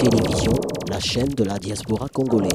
Télévision, la chaîne de la diaspora congolaise.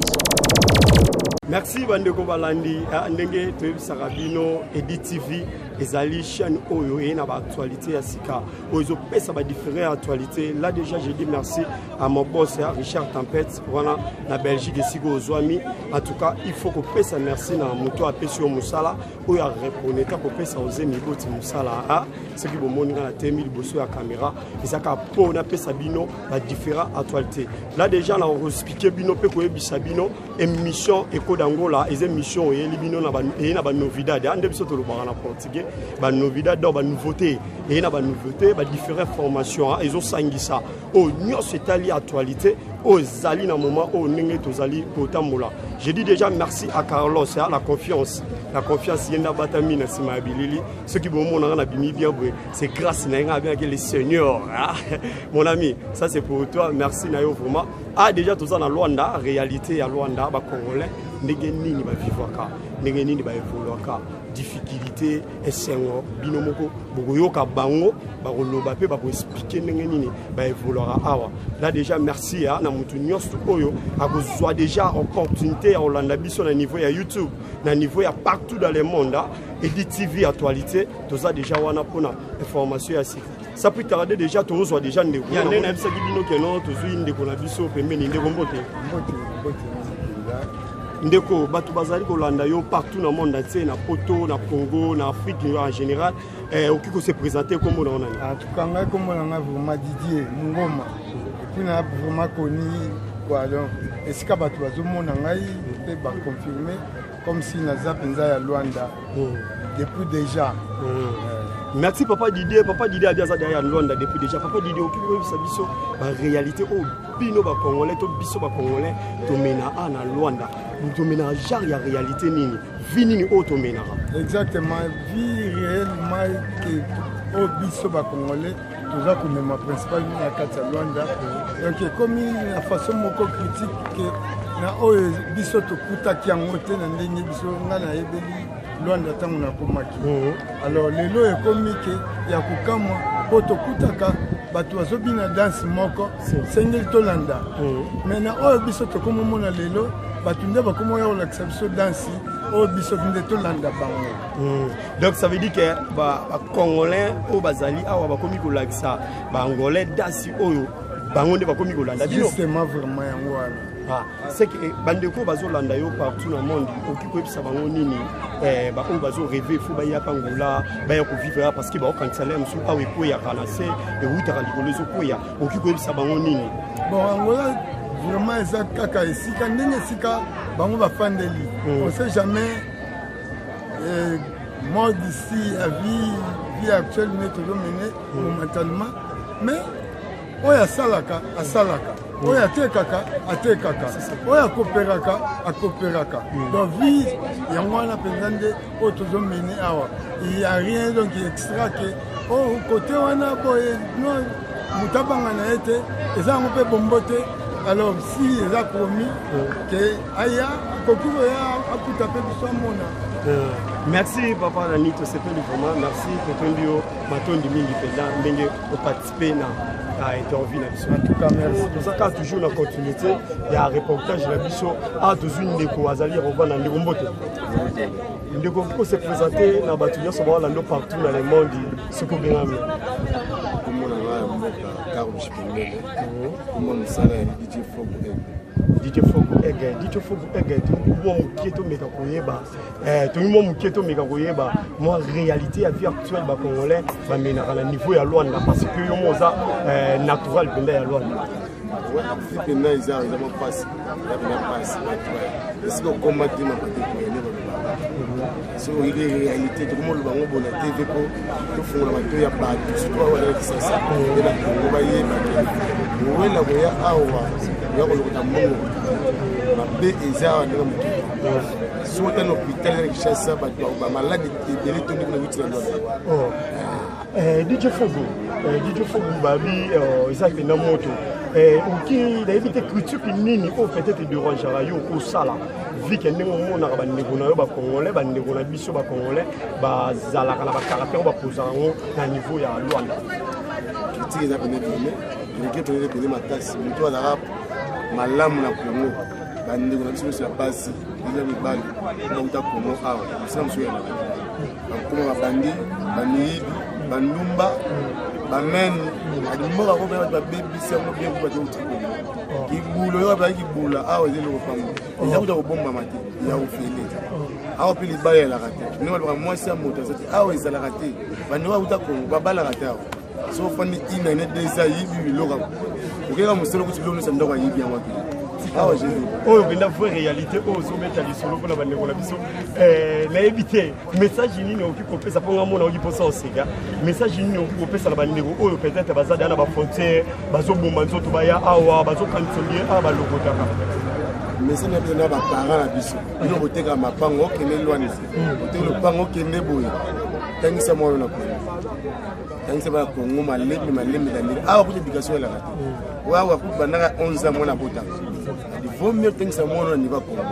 Merci bandeko balandi ah, ndenge toyebisaka bino Edi TV ezali chaîne oyo eye na baactualité ya sika oyo ezopesa badifférent actualité. Là déjà, je dis merci à mon boss hein, Richard Tempête wana na Belgique esika ozwami. En tout cas, il faut kopesa merci na moto apesi yo mosala oyo arekoneta kopesa oze miboti mosala. Ah, soki bomoni nga na temi liboso ya caméra, eza kaka mpo napesa bino badifférent actualité. Là déjà, na koexplike bino mpe koyebisa bino émission Eko d'Angola eza émission oyeli bino eye na banovidade nde biso tolobaka na portugais banovidade, donc banouveauté, eye na banouveauté, badifférent formation ezosangisa oyo nyonso etali actualité oyo ezali na moment oyo ndenge tozali kotambola. Je dis déjà merci à Carlos, hein, la confiance, la confiance. Ye nde abatami na nsima ya bilili. Soki bomonanga na bimi bien boye, c'est grâce na ye. Nga abengaki le seigneur, ah, mon ami, ça c'est pour toi. Merci na yo vraiment. Ah, déjà toza na Lwanda, réalité ya Lwanda, bacongolais ndenge nini bavivwaka, ndenge nini baevoluaka, difficulté, esengo, bino moko bokoyoka bango bakoloba mpe bakoexplike ndenge nini baevoluaka awa. Là déjà, merci ya na motu nyonso oyo akozwa déjà opportunité ya kolanda biso na niveau ya YouTube, na niveau ya partout dans le monde. Edi TV actualité, toza déjà wana mpona information ya sika. Sans plus tarder, déjà tozwa déjà ndeko ya nde nayebisaki bino keno tozwi ndeko na biso pembeni. Ndeko, mbote. Mbote, mbote. Ndeko, bato bazali kolanda yo partout na monde entier, na Poto, na Congo, na Afrique en général. Okoki kose présenter, kombo na yo nani? En tout cas, ngai kombo na ngai vraiment Didier Mungoma, et puis na vraiment connu quoi. Donc esika bato bazomona ngai mpe baconfirme comme si naza mpenza ya Lwanda depuis déjà. Merci, papa Didier. Papa Didier abi aza derrière Lwanda depuis déjà. Papa Didier, okoki koyebisa biso baréalité oyo bino bacongolais to biso bacongolais tomena a na Lwanda? Tomenaka genre ya réalité nini, vie nini oyo tomenaka? Exactement, vie réellement ke oyo biso bacongolais toza komema principalement na kati ya Lwanda, donc ekomi na façon moko critique ke na oyo biso tokutaki yango te na ndenge biso ngai nayebeli Lwanda ntango nakomaki. Alors lelo ekomi ke ya kokamwa, mpo tokutaka bato bazobina danse moko, sengeli tolanda, mais na oyo biso tokomomona lelo, bato nde bakomoya kolakisa biso danse oyo biso nde tolanda bango. Donc ça veut dire que bacongolais oyo bazali awa bakomi kolakisa baangolais danse oyo bango nde bakomi kolanda bino? Justement, vraiment yango wana. Ah, c'est que bandeko bazolanda yo partout na monde, okoki koyebisa bango nini? Baoyo bazorêve fo baya pa Angola, baya kovivre ya parce que baokanisa le mosusu awa ekweyaka na se, ewutaka likolo, ezokweya, okoki koyebisa bango nini? Bon, Angola vraiment eza kaka esika ndenge esika bango bafandeli. On sait jamais mode ici ya vie actuelle nde tozomene momentalement, mais oyo asalaka asalaka, oyo atekaka atekaka, oyo akoperaka akoperaka. Donc vie yango wana mpenza nde oyo tozomene awa. Il y a rien donc extra ke oyo kote wana boye. Non, moto abanga na ye te, eza yango mpe bombo te. Alors si eza promis ke aya, akoki koya akuta mpe biso amona. Merci papa nani, tosepeli vraiment. Merci, totondi yo matondi mingi mpenza ndenge oparticipe na interview na biso. En tout cas, merci. Toza kaka toujours na continuité ya reportage na biso. Awa tozwi ndeko azali kovanda. Ndeko, mbote. Ndeko, okoki kose présenter na bato nyonso baolanda partout na le monde soki obengami? Kombo na ngai ya mboka Carlos Pembele, kombo mosala ya DJ Fogo Ege. DJ Fogo Ege, DJ Fogo Ege, mwa moke tomeka koyeba, tomi mwa moke tomeka koyeba mwa réalité ya vie actuelle bacongolais bamenaka na niveau ya Lwanda, parce que yo mo oza naturel mpenza ya Lwanda. Vie mpenza eza mwa mpasi, eza mpenza mpasi. Bato esika okoma te, mapate koyane balobaka. Soki oyebi réalité, tokomoloba yango bona TV mpo tofungola matoi ya bato, surtout awa na Kisasa mpe na Kongo, bayeba ke owela koya awa oya kolokota mbongo mabe eza awa ndenge mokili. Soki ota na hôpital na Kinshasa, bato bamaladi ebele tondi kuna wuti na Lwanda. DJ Fogo, DJ Fogo, babi eza mpenza moto oki nayebi te critique nini oyo peut-être dérangeaka yo okosala vike ndenge omonaka bandeko na yo bacongolais, bandeko na biso bacongolais bazalaka na bacaractère oyo bakozaka yango na niveau ya Lwanda. Critique eza pene ebele. Regret mpenza ebele makasi. Moto azalaka malamu na Congo, bandeko na biso nyonso ya basi eza mibali bauta Congo awa, mosala mosusu yalaka bakoma babandi, bamiyibi, bandumba, bameni mboka ko bato babebisi yango bien po bato outi Congo. Kibula oyo bazalaki kibula awa eza eloko pamba, eza kuta kobombama te, ya ofele awa mpe libala elaka te. Ndenge balobaka mwasi ya moto aza te awa, ezalaka te. Bandeko auta Congo babalaka te awa. So ofandi une année, 2 ans, ayibi biloko, okeka mosolo kuti biloko nyonso ya ndako ayibi yango akei awa. Jésus. Oyo mpenza vraie réalité oyo ozobeta lisolo mpona bandeko na biso. Nayebi te message nini okoki kopesa mpo nga mona okoki mposa oseka. Message nini okoki kopesa na bandeko oyo peut-être baza deya na bafrontière, bazobomba nzoto, baya awa, bazokanisa ndie awa balokotaka? Message na biso na baparent na biso: bino boteka mapango, okende Lwanda, oteki lopango, okende boye, tangisa mwana na Kongo, tangisa bana Kongo malembe malembe. Na ndenge awa kuta éducation elaka te. Oyo awa kutu bandaka 11 ans mwana abotaka. Il vaut mieux tangisa mwana na niveau Kongo.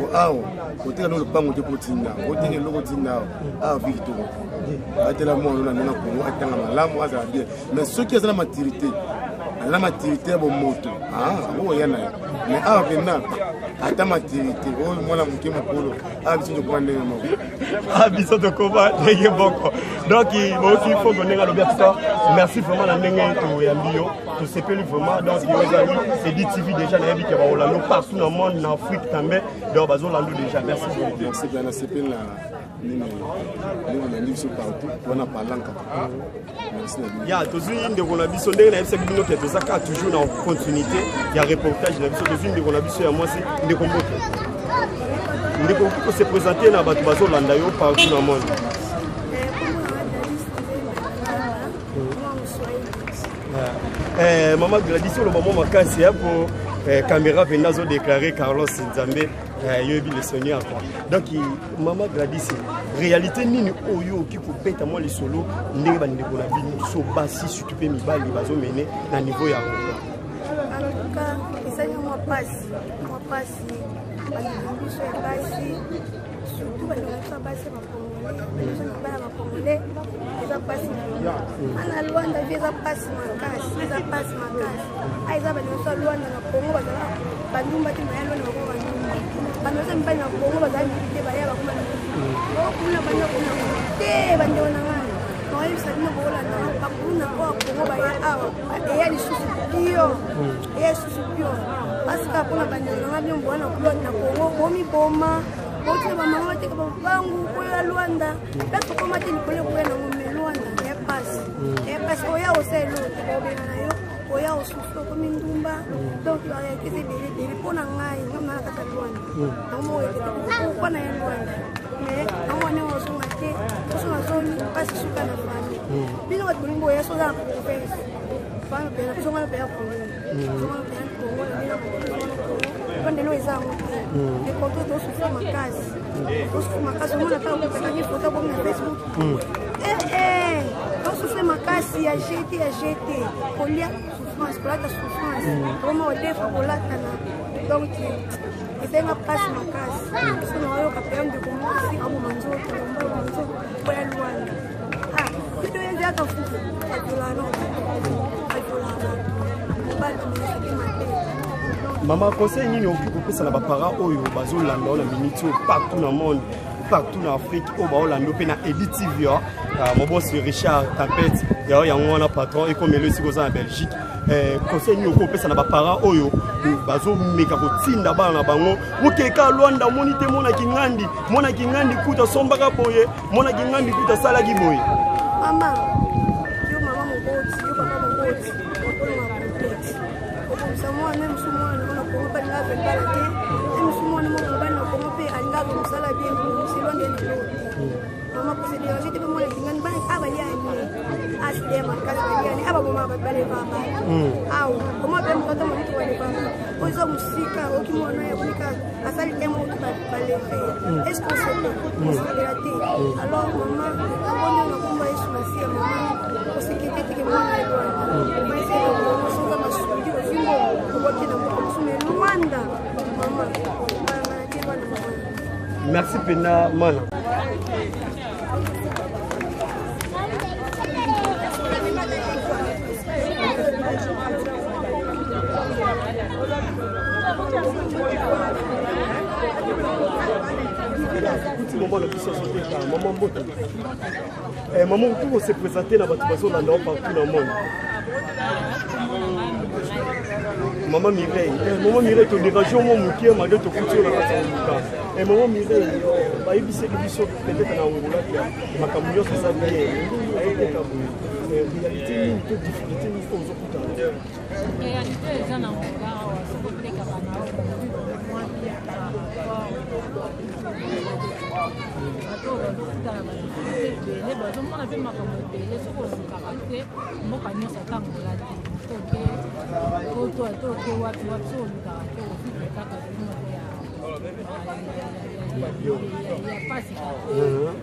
O awa koteka no lopango te, po tinda oteka eloko tinda awa, awa vi kitoko te. Batela mwana na ndenge na Kongo, atanga malamu, azala bien. Mais soki aza na maturité, aza na maturité ya bomoto, akokoya na ye. Mais awa mpenza ata maturité oyo mwana moke mokolo, awa biso tokoma ndenge moko. Ah, biso tokoma ndenge moko. Donc boyoki Fogo ndenge alobi. En tout cas, merci vraiment na ndenge toyambi yo, tosepeli vraiment. Donc yo ezali Edi TV déjà, nayebi ke baolando partout na monde, na Afrique tambe, donc bazolando déjà. Merci vraiment. Merci bien, nasepeli na nini ndenge olandi biso partout wana palanka. Merci na bino. Ya tozwi ndeko na biso. Ndenge nayebisaki bino ke toza kaka toujours na continuité ya reportage na biso, tozwi ndeko na biso ya mwasi. Ndeko, mbote. Ndeko, okoki kose présenter na bato bazolanda yo partout na monde? Mama Gladys, oloba mwa makasi ya po caméra mpenza azodéclare Carlos Nzambe yoyebi le Seigneur quoi. Donc mama Gladys, réalité nini oyo okoki kobeta mwa lisolo ndenge bandeko na biso basi, surtout mpe mibali, bazomene na niveau ya Angola? En tout cas, ezali mwa pasi, mwa pasi. Bandeko biso ya basi, surtout bandeko biso ya basi ya bacongolais, biso mibala ya bacongolais, eza pasi ana Lwanda. Vie eza pasi makasi, eza pasi makasi. A eza bandeko biso ya Lwanda na Congo bazala bandumba te, baya Lwanda bakoma bandumba. Bandeko biso mibali na Congo bazala miyibi te, baya bakoma miyibi. Okuna banda kuna te. Bandeko na ngai, nakoyebisa bino, bokolanda bakuna oyo ya Congo baya awa, eya lisusu pio, eya lisusu pio. Parce que mpona bandeko na ngai, bino bowana na Congo, bomiboma, botina bamama bateka babangu oyo ya Lwanda mpe tokoma te likolo ekoya nango. Me Lwanda eya pasi, eya pasi. Oya osala eloko te, baobenga na yo, oya osufle, okomi ndumba. Donc baréalité eza ebele ebele. Mpo na ngai, nga mna na kati ya Lwanda, yango moko pourquoi na ye Lwanda, mais yango wana ozonga te. Soso nazongi, mpasi suka na famille. Bino bato bolingi boya, so oza na province, zonga na mpe ya Congo, zonga na mpe ya Congo, na bino zonga na Congo. Mpo ndelo eza yango te, le contraire, tosufle makasi, tosufle makasi. Omona kaka kokangi foto bomi na Facebook, tosufle makasi ya gt ya gt. Kolia souffrance, kolata souffrance, tokoma kodefa kolatana. Donc esenga mpasi makasi. So naoyoka mpe ndeko mwasi aboma nzoto, aboma nzoto mpo ya Lwanda. Ito ezaka fufu, baviolana, baviolana mobali, bamenesaki mabe. Mama, conseil nini okoki kopesa na baparent oyo bazolanda oyo na minute oyo partout na monde, partout na Afrique, oyo baolanda mpe na Edi TV, mobosi Richard Tapet yao yango wana, patron ekomelo esika oza na Belgique? Conseil nini okoki kopesa na baparent oyo bazomeka kotinda bana na bango okeka Lwanda, omoni te, monaki ngandi, monaki ngandi kuta asombaka boye, monaki ngandi kuta asalaki boye? Mama, yo mama moboti, yo papa moboti, okolonga complexe, okomisa mwana mosu, mwana nango na Kongo mpe alinga velbala te, e mosu mwana moko mobali na Kongo mpe alinga mosala bien, selon nde lelo te. Mama, kose déranger te. Mpe mwana kingani, bana a balia ne aside makasi, balia ne a babomaka bato, balevaka bato awa. Koma mpe moto ata moto balevaka oyo eza mosika, oki mwana ya bonika asali te moto baleve, est ce que osepela te? Alors mama, aboni na komba Yesu Masiya. Mama, osekete teke mwana ya Lwanda soza masuki, ozwi mbongo, oboki na mboka mosusu. Me Lwanda, mama, balangana te bana, mama. Merci mpena mana. Kuti mama na biso azoteka mama mbote. Eh, mama okoki kose présenter na bato bazolanda yo partout na monde. Mama Mireille, eh, mama Mireille toderange yo mwa moke malgré tokuti yo na kati ya moluka. Eh, mama Mireille, bayebisaki biso peut-être na Angola ke makambo nyonso eza bien, ayeteka boye. Eh, réalité nini to difficulté nini oyo ozokutana? Réalité eza na Angola awa, soki otekaka na yo mwa bien par rapport bato oyo bazokutana ba difficulté ebele, bazomona mpe makambo ebele. Soki olukaka te, mboka nyonso, ata Angola te, toke poto, ata oke wapi wapi, soki olukaka te, ovivre kaka vie moko ya pasi kaka.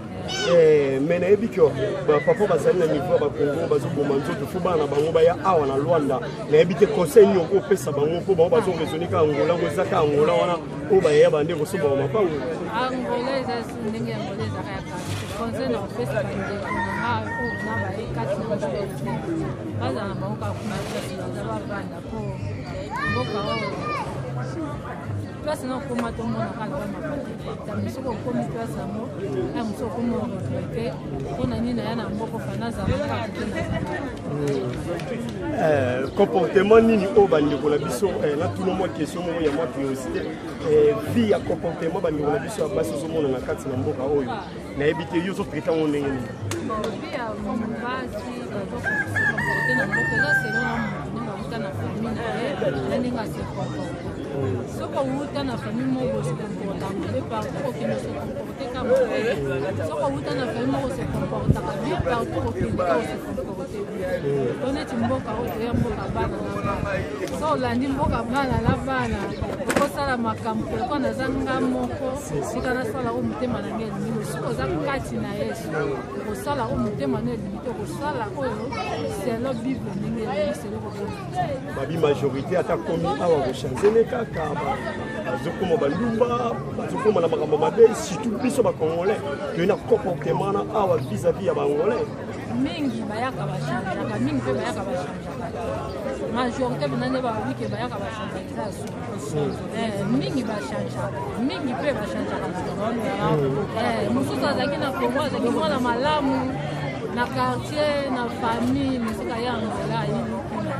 Eh, mais nayebi ke bapapa bazali na niveau ya bakongo, bazoboma nzoto fo bana na bango baya awa na Lwanda. Nayebi te conseil nini okopesa bango, mpo bango bazoraisonner kaka Angola ngo eza kaka Angola wana oyo bayaya bande kosombaka mapango. Angola eza ndenge Angola ezaka ya kala. Conseil na kopesa bandeko na nga oyo na baye kati na biso te, bazala na bango kaka kuna place baza, bavanda, mpo mboka oyo place na okoma, tomona kaka bamapate. Soki okomi place yango ya mosu, okomi oregretter mpona nini aya na mboka fa nazala kaka te. Comportement nini oyo bandeko na biso, natuna mwa question moko ya mwa curiosité, vie ya comportement bandeko na biso ya basi ozomona na kati na mboka oyo, nayebi te yo ozotraiter yango ndenge nini? Vie ya basi bazocomporter na mboka eza selon na motu ndenge auta na famille na ye na ndenge ase comporte. Soki owuta na famille moko ose comporta mabe, partout okende ose comporte ka mabe. Soki owuta na famille moko ose comportaka bien, partout okende ka ose comporte bien. To neti mboka oyo toya, mboka bana na bana, so olandi mboka bana na bana, okosala makambo lokwa naza nga moko, sika nasala oyo motema na ngai elingi. Soki oza kati na Yesu, okosala oyo motema no elingi te, okosala oyo selon Bible ndenge elingi, selon kokoma. Babi majorité ata komi awa kochanger ne kaka, bazokoma bandumba, bazokoma na makambo mabe, surtout biso bacongolais toye na comportement na awa vis-à-vis ya baangolais. Mingi bayaka bachangeaka, mingi mpe bayaka bachangeaka te. Majorité mpena nde balobi ke bayaka bachangeaka, eza ya solo. Mingi bachangeaka, mingi mpe bachangeaka te. Mosusu azalaki na Congo, azalaki mwana malamu na quartier, na famille, mosusu aya Angola, ayiluki na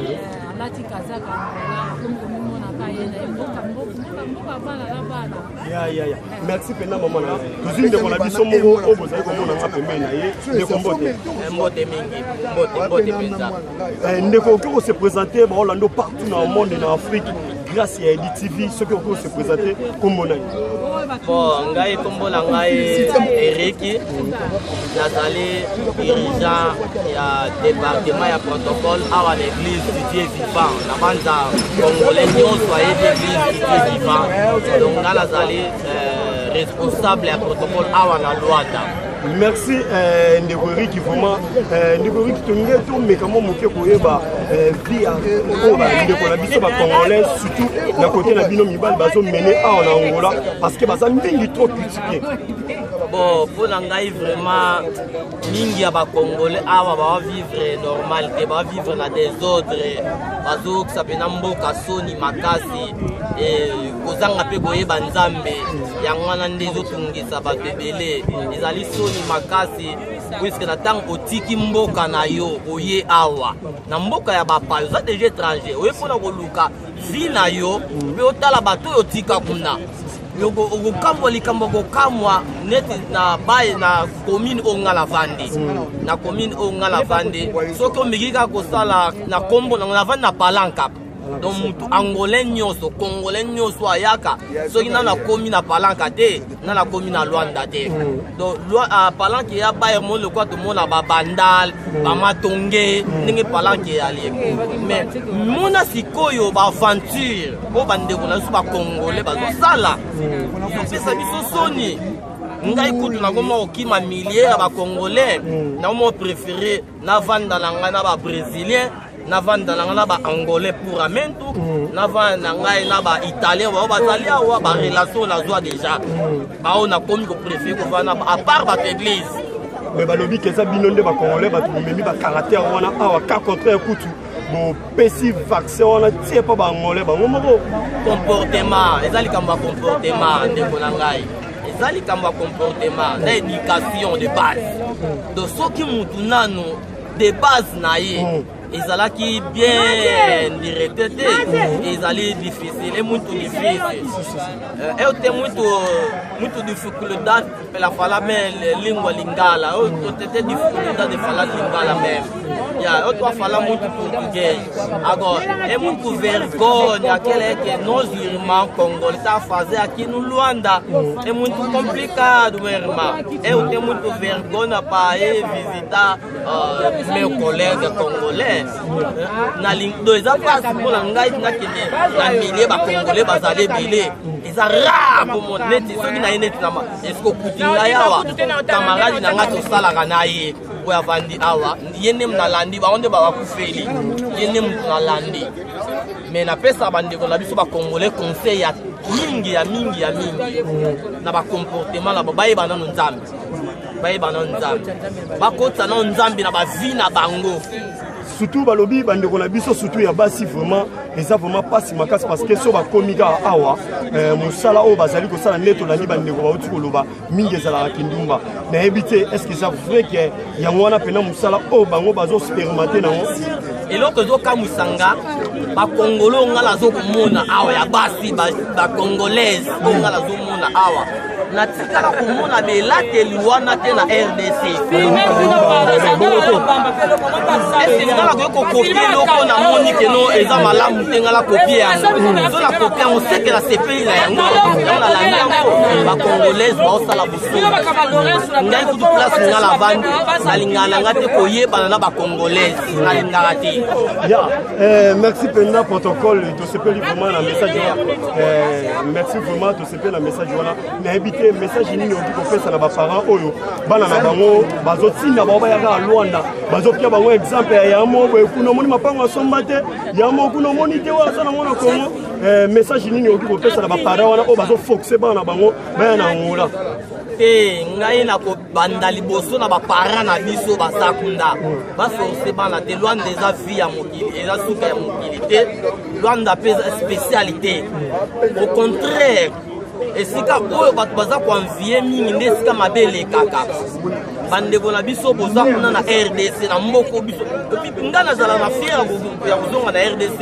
ye, alati kazaka Angola, akomi komimonaka ye na ye mboka mboka mboka bana na bana. Ya ya ya, merci mpenza mama na. Tozwi ndeko na biso moko oyo bozali komona nga pembeni na ye. Ndeko, mbote. Mbote mingi, mbote, mbote mpenza. Ndeko, okoki kose présenter, baolanda partout na monde, na Afrique, grâce ya Edi TV. Soki okoki kose présenter, kombo nani? Bon, ngai kombo na ngai Eriki, nazali dirigeant ya département ya protocole awa na Église du Dieu vivant. Na banza congolais nyonso ayebi Église du Dieu vivant. Donc ngai nazali responsable ya protocole awa na Lwanda. Merci, ndeko Eriki. Vraiment, ndeko Eriki, tolingi tomeka mwa moke koyeba vie ya oyo bandeko na biso bacongolais, surtout na kote na bino mibali, bazomene awa na Angola, parce que baza mingi trop critiqué. Bon, mpo na ngai vraiment, mingi ya bacongolais awa bavivre normal te, bavivre na désordre, bazokisa mpena mboka soni makasi. Kozanga mpe koyeba Nzambe, yango wana nde ezotungisa bato ebele. Ezali soni makasi, puisque na ntango otiki mboka na yo, oye awa na mboka ya bapaya, oza déjà étranger, oye mpona koluka vie na yo mpe otala bato oyo otika kuna. Okokamwa, likambo kokamwa, neti na baye na commune oyo nga navandi, na commune oyo nga navandi, soki omiki kaka kosala na nkombo nango, navandi na Palanca. Donc mutu angolais nyonso, congolais nyonso ayaka, soki nano akomi na Palanka te, nano akomi na Lwanda te. Donc Palanka eya baye mo lokwa tomona babandal, bamatonge, ndenge Palanka eyali. Mais mona sikoyo baaventure oyo bandeko na biso bacongolais bazosala, ezopesa biso soni. Ngai kutu nakoma kokima milieu ya bacongolais, nakoma préféré navanda na ngai na babrésilien, navanda na ngai na baangolais puramentu, navanda na ngai na baitalien bao bazali awa, barelation nazwa déjà bao, nakomi kopréférer kovanda à part bato église. Mais balobi ke eza bino nde bacongolais bato bomemi bacaractère wana awa, cas contraire kutu. Bopesi vaccin wana tie mpo baangolais bango moko. Comportement eza likambo ya comportement, ndeko na ngai, eza likambo ya comportement na éducation de base. Donc soki mutu nanu de base na ye ezalaki bien directe te, ezali difficile, é muito difícil. Eu tenho muito, muito dificuldade pela falar mesmo língua lingala. Eu tenho dificuldade de falar lingala mesmo. Yeah, eu estou a falar muito português. Agora, é muito vergonha aquele que nós irmãos congolês está a fazer aqui no Luanda. É muito complicado, meu irmão. Eu tenho muito vergonha para ir visitar meu collègue congolais. Na eza mpasi mpona ngai nakende na milieu bacongolais bazali ebele, eza rare pomona neti soki na ye neti na eske okuti ngai awa, camarade na ngai tosalaka na ye oyo avandi awa, ye nde nalandi, bango nde bakufeli ye nde moto nalandi. Mais napesaka bandeko na biso bacongolais conseil ya mingi, ya mingi, ya mingi na bacomportement na bayeba nano Nzambe, bayeba nano Nzambe, bakotisa nano Nzambe na bavie na bango. Surtout balobi bandeko na biso, surtout ya basi, vraiment eza vraiment mpasi makasi, parce que so bakomi kaka awa, mosala oyo bazali kosala nde tolandi bandeko bauti koloba mingi ezalaka kindumba. Nayebi te, est ce que eza vrai ke yango wana mpena mosala oyo bango bazospermate nango? Eloko ezokamwisa nga, bakongolo oyo nga nazokomona awa ya basi, bacongolaise oyo nga nazomona awa, natikala komona belateli wana te na RDC. Ese nga nakoki kocopier eloko namoni keno eza malamu te, nga nacopier yango. So nacopier yango, seke nasepeli na yango, yango nalandi yango. Bacongolaise baosala bosolo. Ngai kutu, place nga navandi, nalingaka na nga te koyebana na bacongolaise, nalingaka te. Ya, merci mpenza protocole, tosepeli vraiment na message wana. Merci vraiment, tosepeli na message wana. Nayebi te message nini okoki kopesa na baparent oyo bana na bango bazotinda bango bayaka ya Lwanda, bazopia bango exemple ya yamo boye, kuna omoni mapango asomba te, yamo kuna omoni te oyo aza nango na Congo. Message nini okoki kopesa na baparent wana oyo bazoforce bana na bango baya na Angola? Te, ngai nakobanda liboso na baparent na biso baza kuna, baforce bana te. Lwanda eza vie ya mokili, eza suka ya mokili te. Lwanda mpe eza spécialité, au contraire, esika oyo bato baza koenvier mingi nde esika mabe elekaka. Bandeko na biso boza kuna na RDC, na mboko biso, nga nazala na fier ya kozonga na RDC,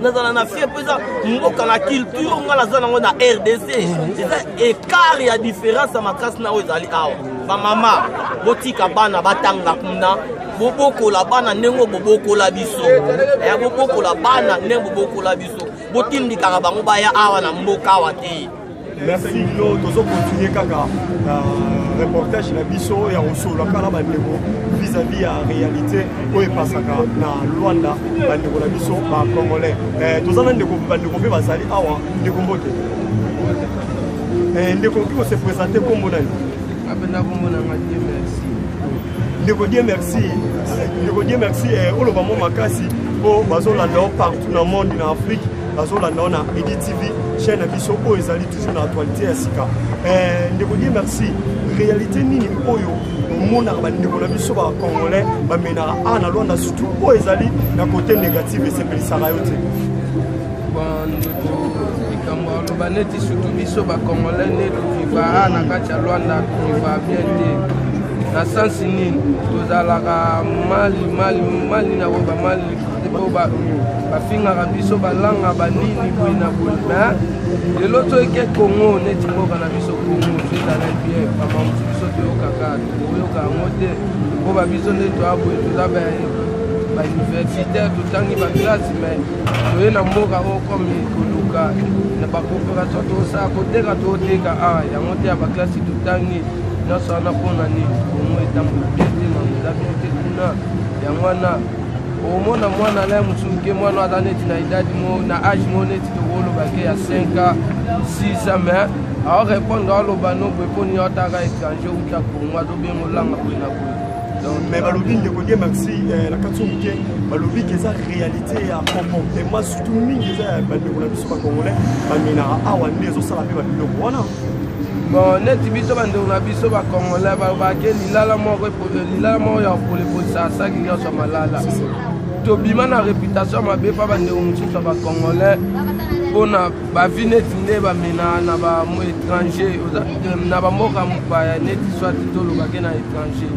nazala na fier mpo eza mboka na culture. Nga naza nango na RDC, eza écart ya différence ya makasi na oyo ezali awa. Bamama, botika bana batanga kuna, bobokola bana ndenge bobokola biso, bobokola bana ndenge bobokola biso, botindikaka bango baya awa na mboka awa te. Merci. Yo tozocontinue kaka na reportage na biso ya kosolola kaka na bandeko vis-à-vis ya réalité oyo epasaka na Lwanda, bandeko na biso bacongolais. Toza na ndeko, bandeko mpe bazali awa. Ndeko, mbote. Ndeko, okoki kose présenter, nkombo nani? Apenda kombo na nga Dieu Merci. Ndeko Dieu Merci, ndeko Dieu Merci, oloba mo makasi mpo bazolanda yo partout na monde, na Afrique, bazolanda yo na Edi TV, chaîne na biso oyo ezali toujours na actualité ya sika. Ndeko Dieu Merci, réalité nini oyo omonaka bandeko na biso bacongolais bamenaka a na Lwanda, surtout oyo ezali na côté négative, esepelisaka yo te? Bon, ndeko, likambo aloba neti surtout biso bacongolais nde toviva a na kati ya Lwanda, toviva bien te. Na sansi nini? Tozalaka mali mali mali na koyeba mali po bafingaka biso, balanga banini boye na boye. Mais lelo toyeke Congo, neti mboka na biso Congo, tozala bien. Bama mosu biso toyokaka, tokoyoka yango te, mpo babiso nde toya boye, toza bauniversitaire, totangi baclasse, mais toye na mboka oyo komi koluka na bacoopération, tosala koteka, tooteka awa yango te ya baclasse totangi nyonso wana. Mpona nini Kongo etambola bien te? Mambo eza bien te kuna. Yango wana omona mwana na ye mosusu ke mwana aza neti na idadi mo na age mo neti tokoloba ke ya 5 ans, 6 ans, mais aorépondre, aoloba no boye mpo nini aotaka étranger uta Kongo, azobenga olanga boye na boye. Mais balobi, ndeko Die Merci, na kati moke, balobi ke eza réalité ya comportement, surtout mingi eza ya bandeko na biso bacongolais bamenaka awa nde ezosala mpe babiloko wana. Bon, neti biso bandeko na biso bacongolais balobake lilala moko, lilala moko ya kopolepolisa asaki nyonso ya malala. Tobima na réputation mabe mpa bandeko mosusu ya bacongolais mpona bavi neti nde bamena na ba étranger, na bamboka mopaya, neti soit tolobake na étranger.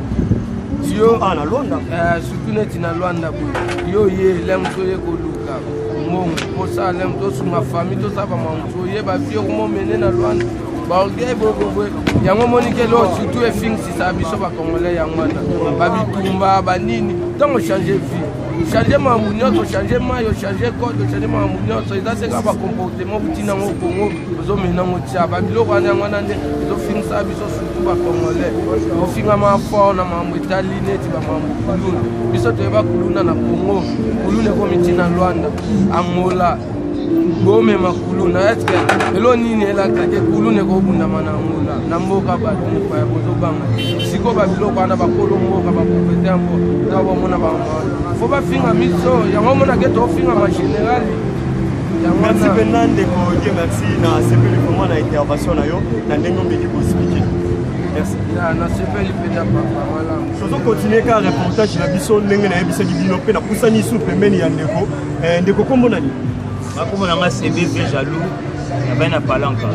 Yo ah, na Luanda. Surtout neti na Luanda boye, yo ye lem toye koluka mbongo posala lem, tosunga famille, tosala bamakambo mosusu, oyeba vie okomomene na Luanda, baorgueil boboboye yango omoniki eloko surtout efingisisa biso bacongolais. Yango wana babitumba banini. Ntango change vie, change makambo nyonso, change mai, ochange code, ochange makambo nyonso, eza te kaka bacomportement butina yango Kongo ozomena yango tia babiloko wana. Yango wana nde ezofingisa biso, surtout bacongolais ofingama fort na makambo etali neti bamakambo kuluna. Biso toyeba kuluna na Congo, kuluna ekomi ntina Lwanda, Angola, bomema kuluna. Eske elo nini elakisaki kuluna ekobundama na Angola, na mboka bato mopaya bozobanga? Sikoyo babiloko wana, bakolo mboka, baprofete yango ta bamona bango fo bafinga miso yango, omonake tofingama général. Merci mpenza, ndeko Dieu merci. Nasepeli vraiment na intervention na yo, na ndenge omeki koexpliquer. Merci. Nasepeli mpenza, papa, malamu. Tozocontinue kaka reportage na biso. Ndenge nayebisaki bino mpe, napusani su pembeni ya ndeko. Ndeko, kombo nani? Bakombo na nga CBV Jaloux, navandi na Palanka.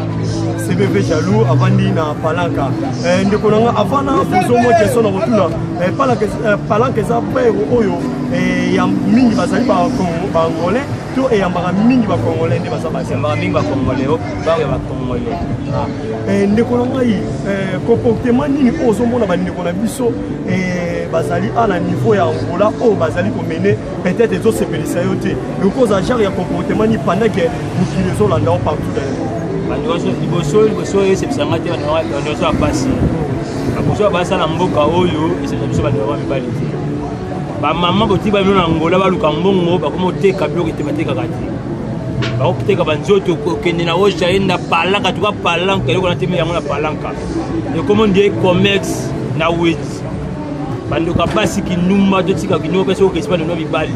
CBV Jaloux, avandi na Palanka. Ndeko na nga, avant na pozo mwa question na kotuna, Palanka eza pere oyo ya mingi bazali baangolais to eyambaka mingi bacongolais nde baza? Bayambaka mingi bacongolais, bar ya bacongolais. Ndeko na ngai, comportement nini oyo ozomona bandeko na biso bazali a na niveau ya Angola oyo bazali komene, peut-être ezosepelisa yo te? Ekoki genre ya comportement nini pendant ke mokili ezolanda yo partout dans Bandeko, liboso liboso esepesanga te, bandeko ya pasi, bakoso basala mboka oyo esepesa biso bandeko ya mibali te. Bamama botika bino na Angola, baluka mbongo, bakoma oteka biloko ete batekaka te, bakoteka banzoto. Kokende na osha ye na Palanka, tuka Palanka, eloko na teme yango na Palanka ekomo nde commerce na wenzi. Bandeko ya basi, kindumba totika kindumba mpe soki okesi bandeko mibali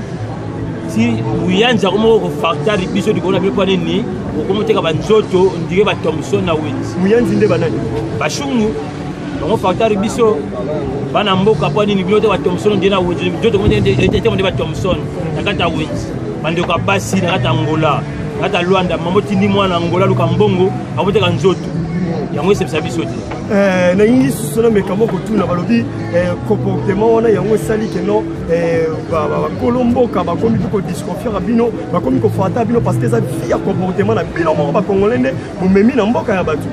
ti buyanzi yango moko kofartari biso likolo na bino. Mpo nini okomi oteka banzoto ndire bathomson na wenzi? Buyanzi nde banani? Bashungu bango fartari biso bana mboka. Mpo nini bino te bathomson nde na wenzi? Nzoto etemo nde bathomson na kati ya wenzi. Bandeko ya basi na kati ya Angola, na kati ya Lwanda, mama otindi mwana Angola luka mbongo, akoteka nzoto, yango esepesa biso te. Nalingi susu nameka moko kotuna. Balobi comportement wana yango esali keno bakolo mboka bakomi mpe kodisconfiaka bino, bakomi kofata bino, parce que eza vie ya comportement na bino moko bacongolais nde bomemi na mboka ya bato.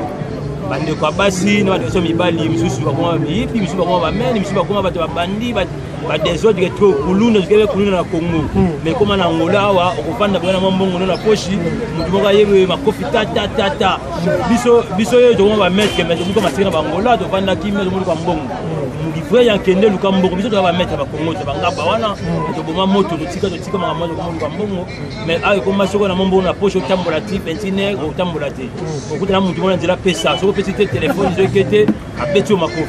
Bandeko ya basi na bandeko mibali misusu bakoma miyibi, misusu bakoma bamene, misusu bakoma bato babandi badésordre trop, kuluna zikebe kuluna na Congo. Mais koma na Angola awa, okofanda boya na mwa mbongo no na poshi, motu moko ayebi makofi tatatata. Biso biso oyo tokoma bamaître, mais tobuka maseke na bangola, tovanda kimia, tomoluka mbongo. Vrai yankende luka mbongo. Biso toza bamaître bakongo te, bangaba wana toboma moto, totika totika makambo, tokomoluka mbongo. Mais awa ekoma soko na mwa mbongo na poche, otambola ti pentine, otambola te, okutana motu moko na nzela, pesa. Soki opesi te, telefone ezoke te, abeti yo makofi.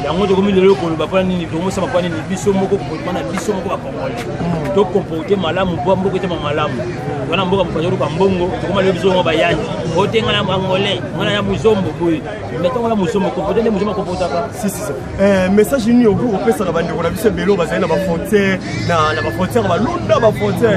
Yango tokomi lelo koloba mpona nini, tokomosama mpona nini? Biso moko, comportement na biso moko bacongolais, tocomporte malamu mpo mboka etema malamu. Wana mboka mokonzi oluka mbongo, tokoma lelo biso ngo bayandi ote nga na angolais, nga na ya muzombo boye. Mais ntango na muzombo comporte nde muzombo akomportaka. Si, si, si. Message nini okoki kopesa na bandeko na biso ebele oyo bazali na bafrontière, na bafrontière balunda, bafrontière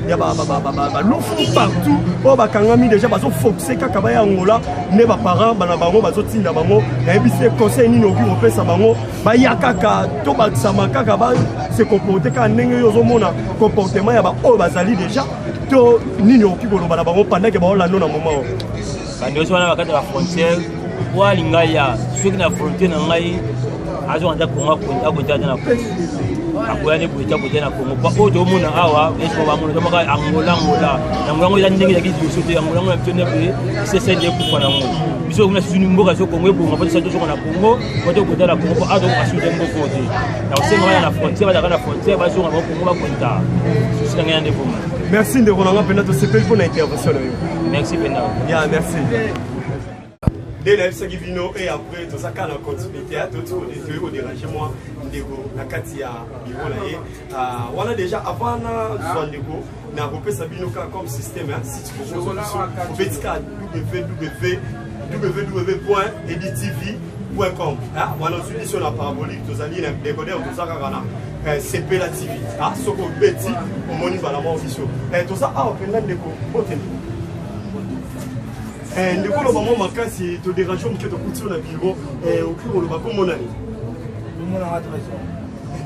ya balufu, partout oyo bakangami déjà, bazofocuse kaka baya Angola nde baparent bana bango bazotinda bango? Nayebisi ye, conseil nini okoki kopesa bango? Baya kaka to bakisama kaka, base comporte kaka ndenge yo ozomona comportement ya baoyo bazali déjà, to nini okoki koloba na bango pendant ke baolanda na moment oyo? Bandeko wana bakati ya bafrontière, po alinga ya soki na frontière na ngai azonga nta Kongo, akota ata na Kongo, akoya nde boye te, akota na Kongo. Po oyo toomona awa esiko bamona tomaka Angola, Angola yango yango eza ndenge ezalaki liboso te. Angola yango na biso nde boye esese nde ekufa nango. Biso kuna susu mboka so Kongo ebonga, po tosala tozonga na Kongo, po tokota na Kongo, po awa tokoka susu te mboka oyo te. Na kosenga bana na frontière, bazalaka na frontière, bazonga bango Kongo, bakonta susu na ngai ya nde voma. Merci, ndeko na nga, mpenza tosepeli mpo na intervention na yo. Merci mpenza. Ya, merci. Nde nayebisaki bino e, après toza kaka na continuité, toyei kodéranger mwa ndeko na kati ya biro na ye wana. Déjà, avant nazwa ndeko, nakopesa bino kaka comme système site bokozwa biso, obeti kaka www www.editv com. Wana ozwi biso na parabolique, tozali na décodeur, toza kaka na Sepela TV. Ah, soki obeti omoni mbala moko biso. Toza awa mpenza ndeko mbote ndeko. Ndeko oloba mwa makasi, toderange moke, tokuti yo na biro, okoki koloba kombo nani?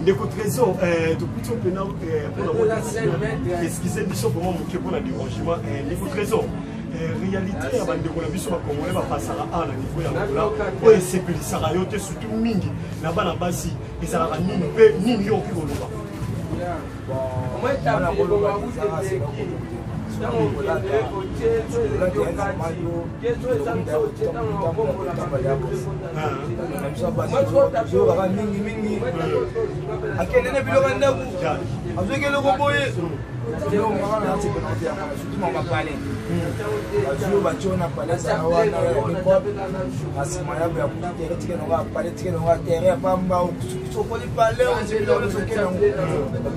Ndeko Trésor, tokuti yo mpena mpona excuse biso vraiment moke mpona dérangement. Ndeko Trésor, réalité ya bandeko na biso bakongolais bapasaka awa na niveau ya Angola oyo esepelisaka yo te, surtout mingi na bana basi, ezalaka nini mpe nini yo okoki koloba? Azokaka mingimingi, akende na biloko ya ndako, azwaki eloko boye, surtout mama pale bazwi batio na pale ezala wana na nsima yabo ya kutu tere tika nango ya pale, tika nango ya tere ya pamba, sokoli pale biloko nyonso okende yango,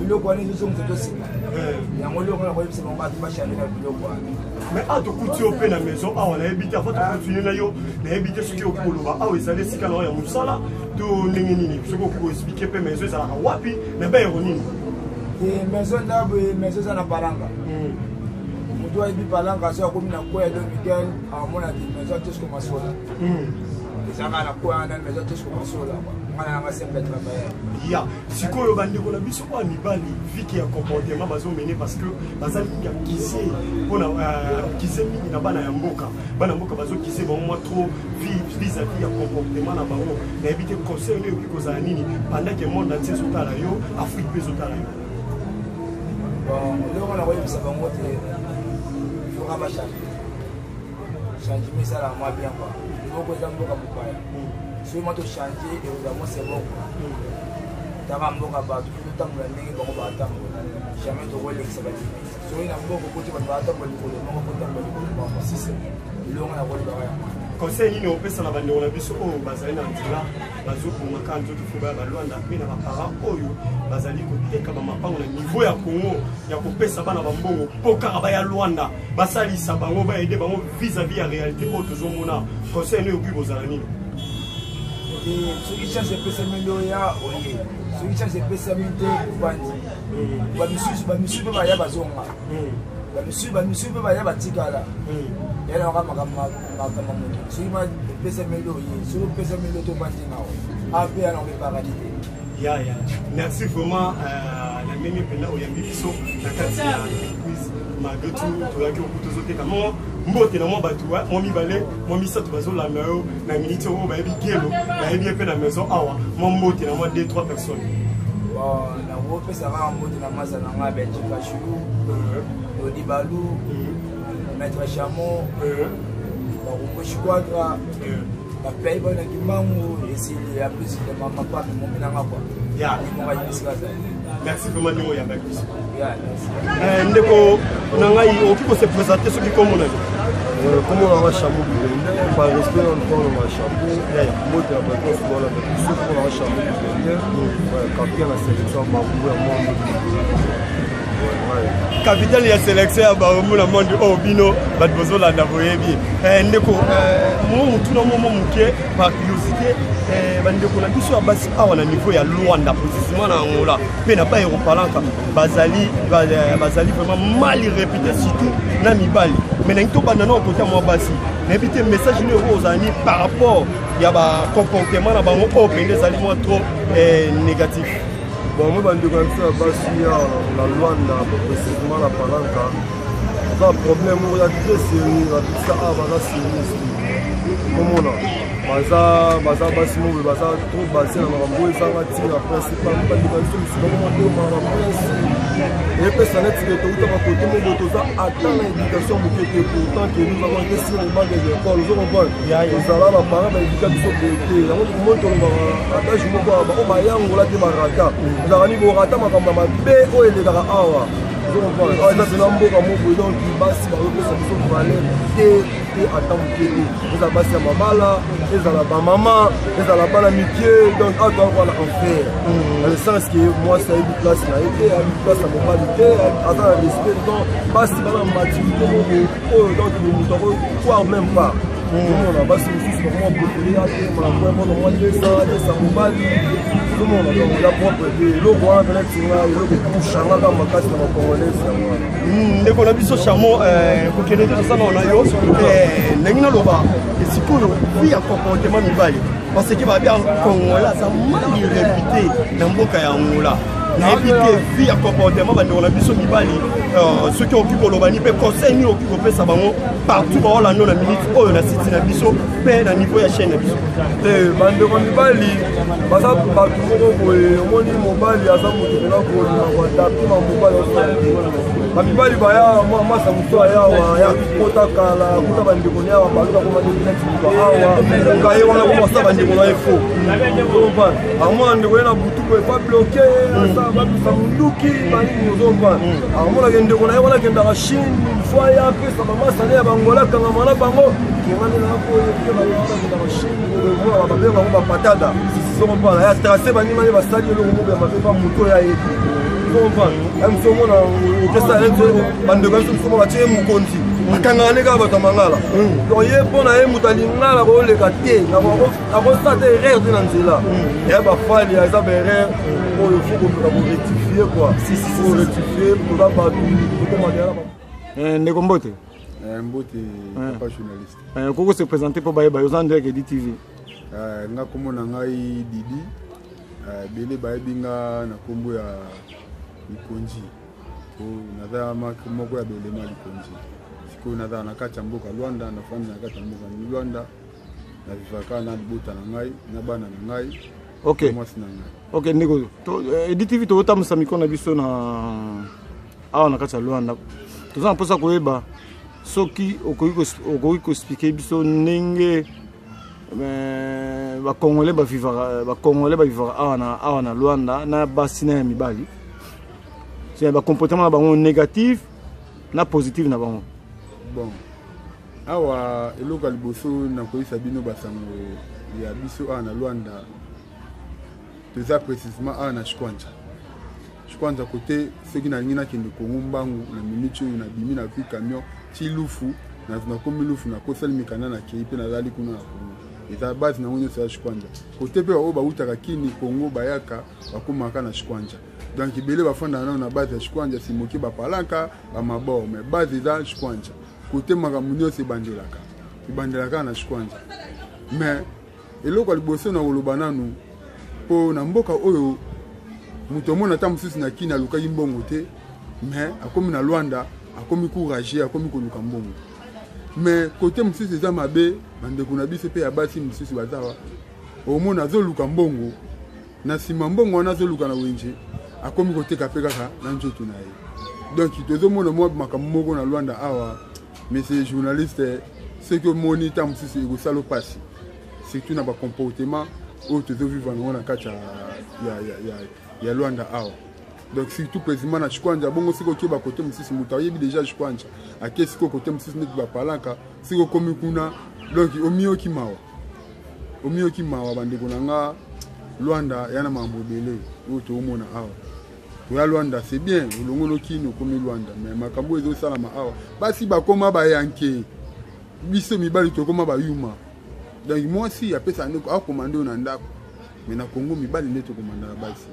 biloko wana ezozongisa to nsima yango. Eloko na koyebisa bango, bato bachange na biloko wana. Mais awa tokuti yo mpe na maison awa, nayebi te, avant tocontinue na yo, nayebi te soki okoki koloba awa ezali esika na yo ya mosala to ndenge nini. Soki okoki koexpliquer mpe maison ezalaka wapi na bayero nini? Maison ndabo, maison eza na Palanga. Moto ayebi Palanga, so akomi na coin ya Don Miguel, amona te maison Tesco Masola ezalaka na coin wana, maison Tesco Masola, nga na yanga simple travailleur. Ya sikoyo, bandeko na biso oyo mibali, vike ya comportement bazomene, parce que baza mingi ya kize mpona kize mingi na bana ya mboka, bana mboka bazokize bango mwa trop vis-à-vis ya comportement na bango. Nayebi te, conseil nde oyoki kozala nini pendant que monde entier ezotala yo, Afrique mpe ezotala yo? Bon, eloko na koyebisa bango te, foka bachange, changement esalaka mwa bien quoi. Moko eza mboka mopaya, soki mwa tochange, ekozala mwa c'est bon quoi. Taka mboka, bato totambola ndenge bango batambola, jamais tokolekisa balimite. Soki na mboka okoti, bato batambola likolo moko, kotambola likolo moko, elongo na kolobaka yango. Conseil nini opesa na bandeko na biso oyo bazali na nzela, bazobongaka nzoto fo baya balwanda, mpe na baparent oyo bazali koteka bamapango na niveau ya Congo ya kopesa bana bambongo mpo kaka baya Lwanda, basalisa bango, baede bango vis-à-vis ya réalité oyo tozomona? Conseil nini okoki kozala nini? Soki chance epesami nde oya, oye. Soki chance epesami te, ovandi. Bamisusu, bamisusu mpe baya, bazonga. Bamisusu, bamisusu mpe baya, batikala. Yalaka makambo moto, soki epesami nde oye, soki opesami nde tovandi nao ape ya nango eparadis te. Ya, merci vraiment na ndenge mpenza oyambi biso na kati ya entreprise Madotu. Toyaki okuta ozoteka mwa mbote na mwa bato mwa mibale, mwa misato bazolanda yo na miniti oyo, bayebi Gelo, bayebi ye mpe na maison awa. Mwa mbote na mwa 2 3 personnes. Bon, nakopesa kaka mbote na masa na ngai Belgika Chulu, Dodi Balu, Maître Chamo, Bakumbushi Quadra, baplai bana Kimbangu, esili ya plus de mama pame momi nanga kua. Limonga yebisika azali. Merci vraiment ndenge oyambaki biso. Ndeko na ngai, okoki kose présenter soki kombo na yo? Kombo nanga Chamo Bibende, par respect na ntango nanga Chamo. Mbote ya bato nyonso balanda biso. Kombo nanga Chamo Bibende, capitaine na sélection ya Barumbu ya monde. Capitale ya sélection ya Barumbu na monde oyo bino bato bozolanda boyebi. Ndeko, mo motuna mo moke par curiosité: bandeko na biso ya basi awa na niveau ya Lwanda, précisément na Angola mpe na baero Palanka, bazali vraiment mal réputé, surtout na mibali. Mais nangi tobanda na okota mwa basi. Nayebi te, message nini oyo ozala ni par rapport ya bacomportement na bango oyo mpenza ezali mwa trop négatif? Bon, moi, bandeko na biso ya basi awa na Lwanda, précisément na Palanka, eza problème moko ya très sérieux. Babisa awa baza sérieux te. Komona baza basi moko boye baza trop base na makambo oyo ezanga ntina. Principalement bandeko na biso mosusu bakoma tobana baprincipe, eyepesa neti ke touta bakote moko boye, toza ata na éducation moke te, pourtant ke nous avons été sur les bancs des écoles. Ozo comprendre, tozala baparent baéduka biso boye te. Yango moi tolobaka adage moko oyo bayangola te, barata ezalaka nini, borata makambo ya mabe oyo elekaka awa. Ozo comprendre, awa eza mpena mboka moko boye, donc basi bazopesa biso valeur te te, ata moke te. Ezala basi ya mabala, ezala bamama, ezala bana mike, donc awa toza kwana enfer, dans le sens ke mwasi ayebi place na ye te, ayebi place ya mobali te, aza na respect. Donc basi bana maturité moko oyo, donc moto ako croire même pas. Ozomona basi mosusu bakoma préféré atelema na coin moko mwa lesa lesa mobali. Ozomona donc eza propre te eloko wana mpena tinga eloko epushanga kaka makasi na bacongolais yango wana. Ndeko na biso Chamo, kokende te, tosala na yo ndenge naloba sikoyo vie ya comportement mibali, parce que babi Congolais aza mal réputé na mboka ya Angola. Nayebi te vie ya comportement bandeko na biso mibali, soki okoki koloba ni mpe conseil nini okoki kopesa bango partout baolanda na minute oyo na site na biso mpe na niveau ya chaîne na biso. Te, bandeko mibali baza bato moko boye. Omoni, mobali aza moto mpena kolinga koadapter ma mobali osala te. Bamibali baya masa mosu ayawa ya kota kala kuta bandeko ne awa baluka koma neti moto awa kaye wana koma asala bandeko na ye fo ozomprendre. Amona ndeko ye na butu boye fa bloke asala babisa munduki banini, ozomprendre. Amonaka ndeko na ye wana akendaka Chine fo aya apesa bamasa ne ya bangola akangama na bango kengani na boye mpe wana akendaka Chine, omona babenga bango bapatada, ozomprendre. Ya trace banimani basali eloko moko ya mabe pa moto oyo ayebi, ozomprendre. Ya mosu omona okesa ye bandeko ya biso mosu batie ye mokonzi akangaka ne kaka bato ya mangala. Donc ye mpo na ye moto alingala koleka te, akosala te erreur te na nzela ya bafali. Eza baerreur oyo faut komeka korectifier quoi, korectifier. Toza bato tokoma. Ndeko, mbote. Mbote, papa journaliste. Koko se présenter mpo bayeba yo, oza ndeke Edi TV. Nga kombo na ngai Didi, ebele bayebi nga na nkombo ya Likonzi. Naza moko ya belema Likonzi. Sikoyo nazala na kati ya mboka Lwanda, nafandi na kati ya mboka Lwanda, navivaka na libota na ngai na bana na ngai, mwasi na ngai. Ok ndeko, Edi TV tozotambwisa mikro na biso na awa na kati ya Lwanda. Toza na mposa koyeba soki okoki koexpliquer biso ndenge bacongolais bavivaka awa na Lwanda, na basi na ya mibali, bacomportement na bango négatif na positif na bango. Bon, awa eloko ya liboso nakoyisa bino basango ya biso awa na Lwanda, toza précisement awa na Chikwanza. Chikwanza kote, soki nalingi nakende Kongo mbangu na miniti oyo, nabimi, nazwi camion ti Lufu, nakomi Lufu, nakosali mikanda, nakei mpe nazali kuna na Kongo. Eza base nango nyonso ya Chikwanza kote. Mpe oyo bautaka Kini, Kongo, bayaka bakomaka na Chikwanza. Donc ebele bafandaka nano na base ya Chikwanza, simoki bapalanka bamabor, mais base eza Chikwanza kote. Makambo nyonso ebandelaka na Chikwanza. Mais eloko ya liboso na koloba nanu, mpo na mboka oyo moto omona ata mosusu na Kini alukaki mbongo te, mais akomi na Lwanda, akomi courage, akomi koluka mbongo. Mais kote mosusu eza mabe, bandeko na biso mpe ya basi mosusu baza wa omona azoluka mbongo, na nsima mbongo wana azoluka na wenze, akomi koteka mpe kaka na nzoto na ye. Donc tozomona mwa makambo moko na Lwanda awa, monsieur journaliste, soki omoni ntango mosusu ekosala mpasi, surtout na bacomportement oyo tozovivre nango na kati ya Lwanda awa. Donc surtout président na Chikwanza bongo, soki okeba kote mosusu, moto ayebi déjà Chikwanza, ake sikoyo kote mosusu neti bapalanka, soki okomi kuna, donc omiyoki mawa, omiyoki mawa. Bandeko na nga, Lwanda ya na makambo ebele oyo toomona awa. Toya Lwanda, c'est bien, olongoli Kini, okomi Lwanda, mais makambo oyo ezosalama awa, basi bakoma bayanke, biso mibali tokoma bayuma. Donc mwasi apesaka nde akomande oyo na ndako, mais na Congo mibali nde tokomandaka basi,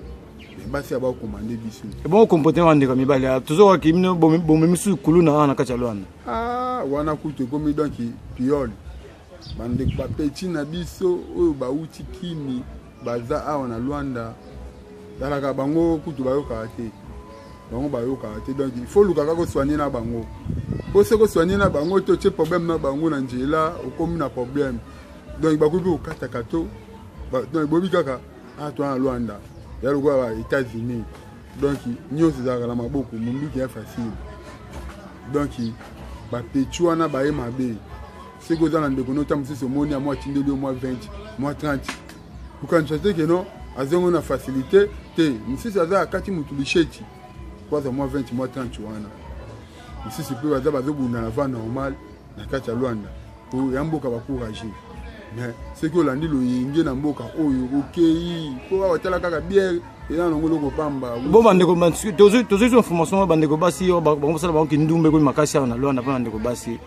mais basi abakomande biso. Ebongo comportement bandeko ya mibali, tozokaki bino bomemi susu kuluna awa na kati ya Lwanda? Ah, wana kutu ekomi donc piole. Bandeko bapeti na biso oyo bauti Kini baza awa na Lwanda, talaka bango kutu bayokaka te, bango bayokaka te. Donc il faut luka kaka osoigne na bango, mpo soki osoigne na bango te, otie problème na bango na nzela, okomi na problème. Donc bakoki mpe kokataka to donc boyebi kaka awa toza na Lwanda ya lokola ba États-Unis, donc nyonso ezalaka na maboko, munduki ya facile. Donc bapeti wana baye mabe. Soki oza na ndeko nota mosusu, omoni ya mwa atindeli yo mwa 20, mwa 30, okanisa te keno azongo na facilité te. Mosusu aza akati motu lisheti po aza mwa 20, mwa 30 wana. Mosusu mpe baza bazobunda na va normal na kati ya Lwanda po ya mboka bacourage. Mais soki olandi loyenge na mboka oyo okei, mpo awa tala kaka biere eza nango eloko pamba. Bo bandeko, tozwi information, bandeko basi oyo bango basala bango kindumba ekomi makasi awa na Lwanda mpo bandeko basi.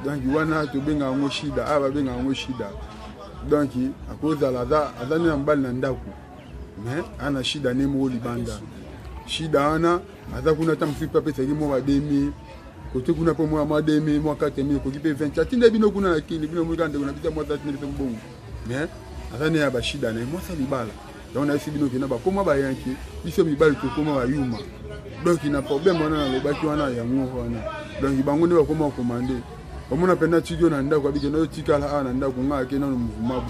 Donc wana tobenga yango shida, awa babenga yango shida. Donc akozala aza nde na mobali na ndako, mais ana shida ne moko libanda. Shida wana aza kuna, ata mosusu mpe apesaki mwa ba 2000 kote kuna, mpo mwa 2000, mwa 4000, ekoki mpe 20. Atinda bino kuna na kini, bino moika ndeko na biso mwasi atinda biso mbongo, mais aza ne ya bashida na ye, mwasi ya libala. Yango nayebisi bino kena bakoma bayanke, biso mibali tokoma bayuma. Donc na problème wana nalobaki wana, yango wana. Donc bango nde bakoma komande, bamona mpenza tiki yo na ndako, abike nayo tikala awa na ndako, ngai ake nano mouvement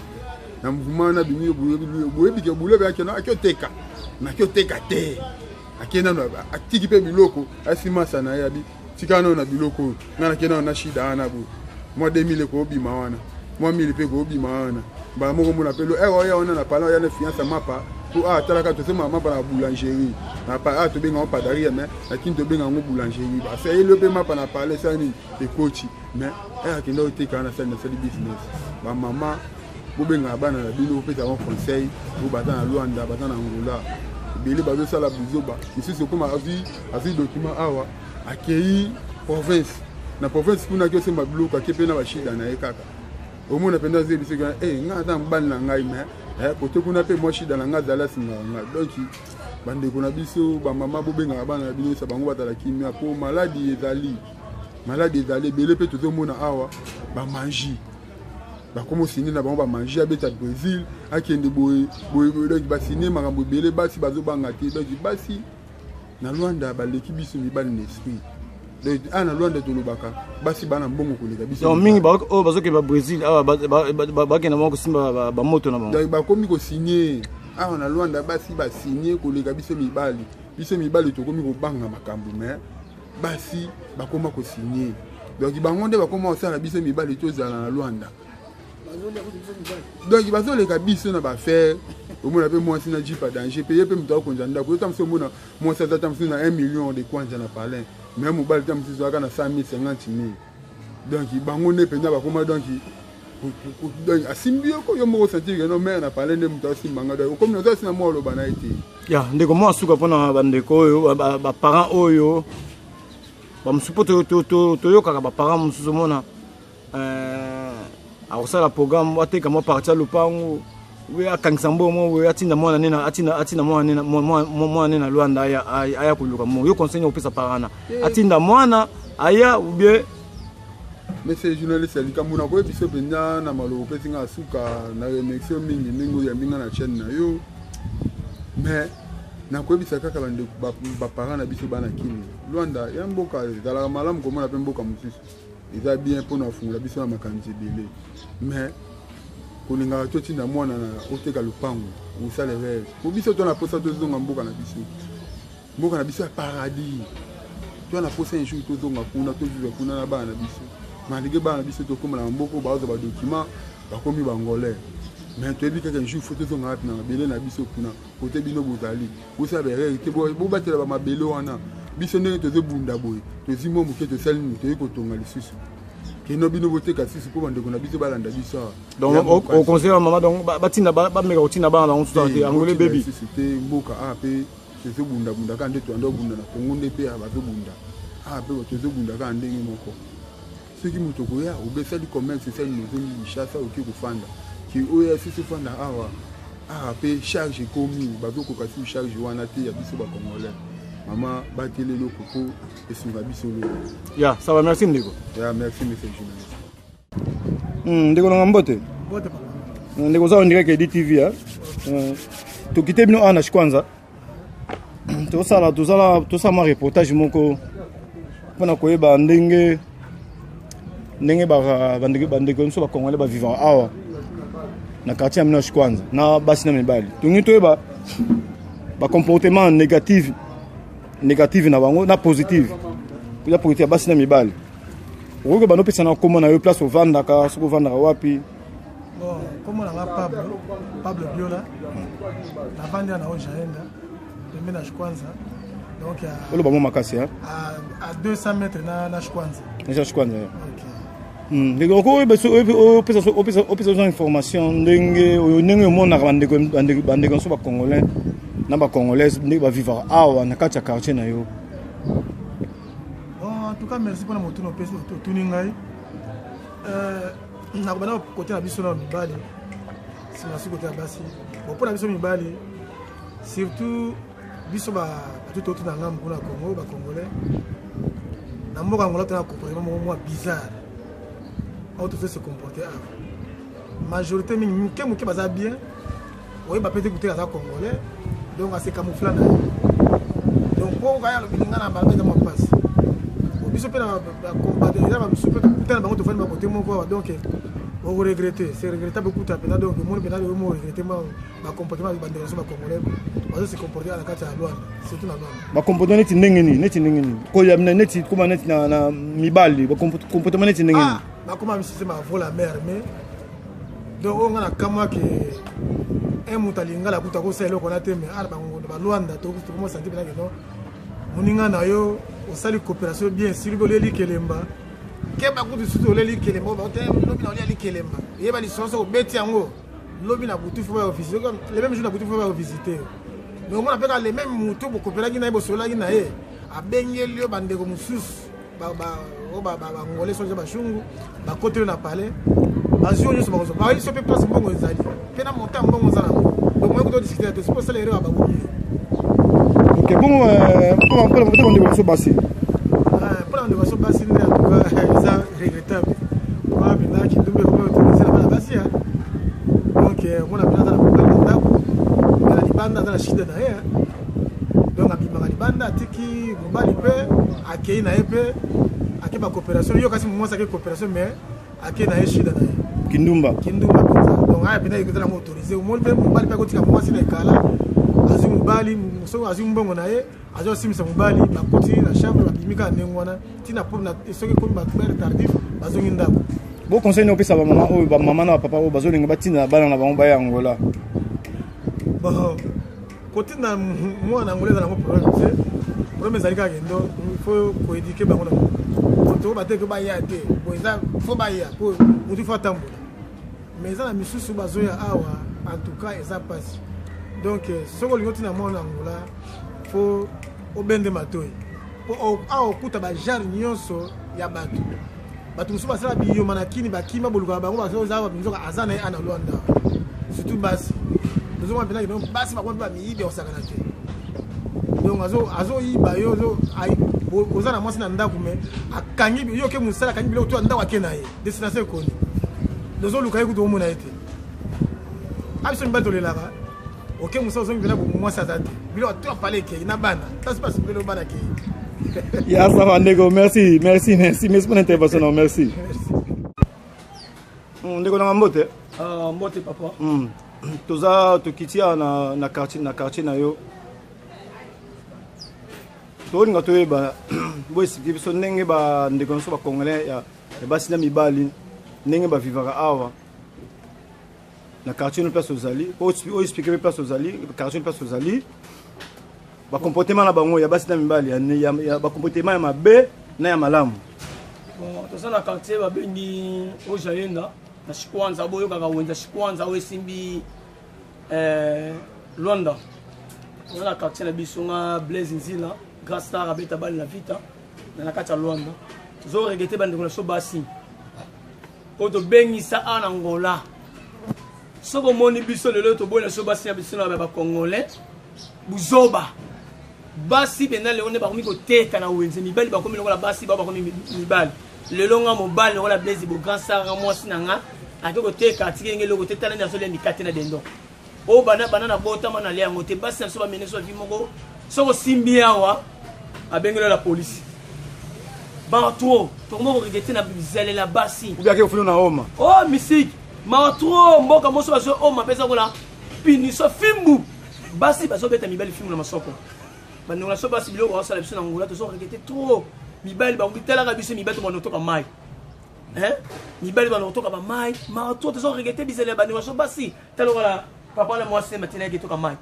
na mouvement wana bimi. Boyebi ke bulo ake ake oteka naki oteka te, ake nano atiki mpe biloko, asimasa na ye, abi tika nano na biloko oyo, ngai nake nano na shida wana boye, mwa 2000 ekobima wana, mwa 1000 mpe ekobima wana. Mbala moko mona mpe ere oya wana na pala, oya na fiance mapa po a talaka, tosomaka mapa na boulangerie na pa, a tobenga yango padaria, mais na kini tobenga yango boulangerie. Asayeli mpe mapa na pala, esali nini, ekoti, mais ere akenda oteka wana, asali nasali business. Bamama, bobengaka bana na bino, bopesa bango conseil oyo baza na Lwanda, baza na Angola, ebele bazosala buzoba. Misusu okoma azwi document awa, akei province, na province kuna ake osemba biloko, ake mpe na bashida na ye kaka. Omona mpenza azoyebi soki e ngai aza mobali na ngai, mais kote kuna mpe mwa shida na ngai azali asingaka ngai. Donc bandeko na biso bamama, bobengaka bana na bino, yesa bango bazala kimia, mpo maladi ezali, maladi ezali ebele. Mpe tozomona awa bamangi bakoma osine na bango, bamangi abeta Brésil, akende boye boye. Donc basine makambo ebele, basi bazobanga te. Donc basi na Lwanda baleki biso mibali na esprit. Donc awa na Lwanda tolobaka basi bana mbongo koleka biso. Donc mingi oyo bazokende ba Brésil awa, bakenda bango kosimba bamoto na bango. Donc bakomi kosigne awa na Lwanda, basi basigne koleka biso mibali. Biso mibali tokomi kobanga makambo, mais basi bakoma kosigne. Donc bango nde bakoma kosala biso mibali tozala na Lwanda. Donc bazoleka biso na baaffaire. Omona mpe mwasi na jeep ya danger, mpe ye mpe moto akonza ndako. Yo ta mosu omona mwasi aza ta mosusu na 1 million de kwanza na palin, mais mobali ta mosusu azalaka na 100 000, 50 000. Donc bango nde mpenza bakoma. Donc asimbi yo, yo moko sentir ke no mare na palin nde moto asimbanga. Donc okomi oza sina mwa oloba na ye te. Ya ndeko, mwa suka mpona bandeko oyo, baparent oyo bamosusu, mpo toyokaka baparent mosusu, omona akosala programme, ateka mwa parti ya lopango, we akangisa mbongo moko boye, atinda mwana ne, atinda mwana ne na Lwanda, aya koluka mbongo. Yo conseil opesa parent na atinda mwana aya ou bien? Monsieur journaliste, ya likambo nakoyebi biso mpenza na maloba opesi nga suka, na remercie mingi ndenge oyambi nga na chaîne na yo, mais nakoyebisa kaka baparent na biso bana kini, Lwanda ya mboka ezalaka malamu komona mpe mboka mosusu eza bien mpona kofungola biso na makanisi ebele, mais kolingaka totinda mwana na oteka lopango, osala erreur, po biso to na posa tozonga mboka na biso, mboka na biso ya paradis. To na posa un jour tozonga kuna, tovivre kuna na bana na biso. Malgré bana na biso tokóma na mboka, bazwa badocument, bakomi bangolais, mais toyebi kaka un jour faut tozonga wapi? Na mabele na biso kuna. Kote bino bozali, bosala baerreur te, bobatela bamabele wana. Biso ndenge tozobunda boye, tozwi mwa moke, tosali nini, toyei kotonga lisusu. Keno bino boteka lisusu mpo bandeko na biso balanda biso awa. Donc oconseille bamama, donc batinda, bameka kotinda bana bango mosusu te Angole bebi? Lisusu te. Mboka awa mpe tozobundabunda kaka nde toanda obunda na Kongo, nde mpe bazobunda awa mpe tozobunda kaka ndenge moko. Soki moto okoya obesali commerce, esali nozongi Kinshasa, okoki kofanda ki oyo asisi ofanda awa. Awa mpe charge ekomi, bazokoka su charge wana te ya biso bacongolais. Mama, batela eloko mpo esunga biso loko. Ya, ça va, merci ndeko. Ya, merci monsieur journaliste. Ndeko nanga, mbote. Ndeko, oza on direct Edi TV. Tokite bino awa na Chikwanza, tosala tozala tosala mwa reportage moko mpona koyeba ndenge ndenge bandeko biso bacongolais bavivre awa na quartier ya mino ya Chikwanza, na basi na mibali. Tolingi toyeba bacomportement négative négative na bango na positive ya positive ya basi na mibali. Okoki banda opesa na nkombo na yo, place ovandaka, soki ovandaka wapi? Bon, nkombo na nga Pablo, Pablo Biola. Navandi na Ojaenda, pembe na Chikwanza. Donc oloba mo makasi. À 200 mètres na Chikwanza. Na Chikwanza. Ndenge opesa oza information, ndenge ndenge omonaka bandeko nyonso bacongolais na bacongolaise, ndenge bavivaka awa na kati ya quartier na yo. Bon, en tout cas merci mpona motuna opesi, otuni ngai. Euh, nakobanda kote na biso na mibali nsima nasi kote ya basi bon mpo na biso mibali surtout biso bato touti na ngambo kuna congo bacongolais na mboka angola tona comportement moko mwa bizarre oyo tozo se comporte awa majorité mingi moke moke baza bien oyeba mpe te kuteka aza congolais donc ase camoufla na ye donc mpo kaya alobi linga na balaba eza mwa mpasi biso mpe eza bamosusu mpe tokutana bango tofandi bakote moko awa donc okoregrete c'est regrettable okuta mpenza donc omoni mpenza omo regrete mwa bacomportement bandeko nyonso bacongolais bazo se comporte na kati ya lwanda surtout na lwanda bacomportement neti ndenge nini neti ndenge nini koya neti koma neti na mibali bacomportement neti ndenge nini ah, bakoma misise mavola mer mais donc oyo nga nakamwa ke un moto alingala kutu akosala eloko wana te mais ala bango balwanda tokomosanti mpena ke non moninga na yo osali coopération bien sili oleli kelemba keba kutu susu oleli kelemba te lobi na olia likelemba yeba lisolo soki obeti yango lobi na butu fo baya visite le même jour na butu fo baya visite mais omona mpe kaka le même motu bokopelaki na ye bosololaki na ye abengeli yo bandeko mosusu oyo bangolais soki bashungu bakoteli na palais bazwi oyo nyonso bakozwa bayebi so mpe place mbongo ezali mpe na monta mbongo oza nango donc moye kuta discuter te soki osala erreur ya babomi yo. Ok bongo euh, mpona bandeko na biso basi ah, mpona bandeko biso basi nde en tout cas eza regrettable wana mpenza kindumba ekomi autorise na bana basi donc euh, omona mpenza aza na mobali na ndako na libanda aza na shida na ye donc abimaka libanda atiki mobali mpe akei na ye mpe ake bacoopération yo kasi mwasi ake coopération mais ake na ye shida na ye kindumba kindumba mpenza donc aya mpenza ekozala yango autorise omoni mpe mobali mpe akotika mwasi na ekala azwi mobali soki azwi mbongo na ye azwi asimbisa mobali bakoti na chambre babimi kaka ndenge wana ntina soki ekomi bato bere tardif bazongi ndako bo conseil nini opesa bamama oyo bamama na bapapa oyo bazolinga batinda bana na bango baya angola bon kotinda mwana angola eza nango problème te problème ezali kaka kendo faut koéduke bango na moto bateke baya te bo eza fo baya po motu fo atambola mais eza na misusu bazoya awa en tout cas eza mpasi donc euh, soki olingi otinda mwana angola fo obende matoi po awa okuta bagenre nyonso ya bato bato mosusu basala biyoma na kini bakima bolukaka bango baza nzoka aza na ye ana lwanda surtout basi tozomona mpenza kino basi bakoma mpe bamiyibi ya kosakana te donc azoyiba yo oza na mwasi na ndako me akangi yo oke mosala akangi biloko to ya ndako ake na ye destination ekoni tozoluka ye kutu omona ye te abiso mibali tolelaka oke mosala ozongi mpena mwasi aza te biloko to apale ekei na bana tasi basi biloko bana kei ya ça va ndeko merci merci merci merci pour l'intervention non merci hmm, ndeko nanga mbote ah, mbote papa hmm. toza tokiti awa na, na quartier na quartier na yo tolinga toyeba boesplike biso ndenge bandeko nyonso bacongolais ya, ya basi na mibali ndenge bavivaka awa na quartier no place ozali oyo explike mpe place ozali quartier no place ozali bacomportement na bango ya basi na mibali ya bacomportement ya mabe na ya malamu bon toza na quartier babengi ojayenda na shikwanza boyokaka wenza shikwanza oyo esimbi eh, lwanda toza na quartier na biso nga blaise nzila grand star abeta bale na vita na na kati ya lwanda tozo regrete bandeko na biso basi oyo tobengisa awa na angola soki omoni biso lelo toboyi na biso basi na biso na bacongolais buzoba basi mpenza lelo nde bakomi koteka na wenze mibali bakomi lokola basi bao bakomi mibali lelo nga mobali lokola blaise bo grand sar nga mwasi na nga ake koteka atiki ndenge eloko te tala nde azolia mikate na dendon oyo bana bana na botama na lia yango te basi na biso bamene so vi moko soki osimbi awa abengeli la polisi bato tokoma koregrete na bizalela basi obiaki ofino na oma o oh, misiki mawa trop mboka moso bazwi oma mpe eza kola punition fimbu basi bazobeta mibali fimbu na masoko bandeko na biso basi biloko bazosala biso na ngola tozo regrete trop mibali bakomitalaka biso mibali tobanda kotoka mai mibali banda kotoka bamai mawa trop tozo regrete bizali ya bandeko na biso basi tala lokola papa na mwasi matinaki etoka mai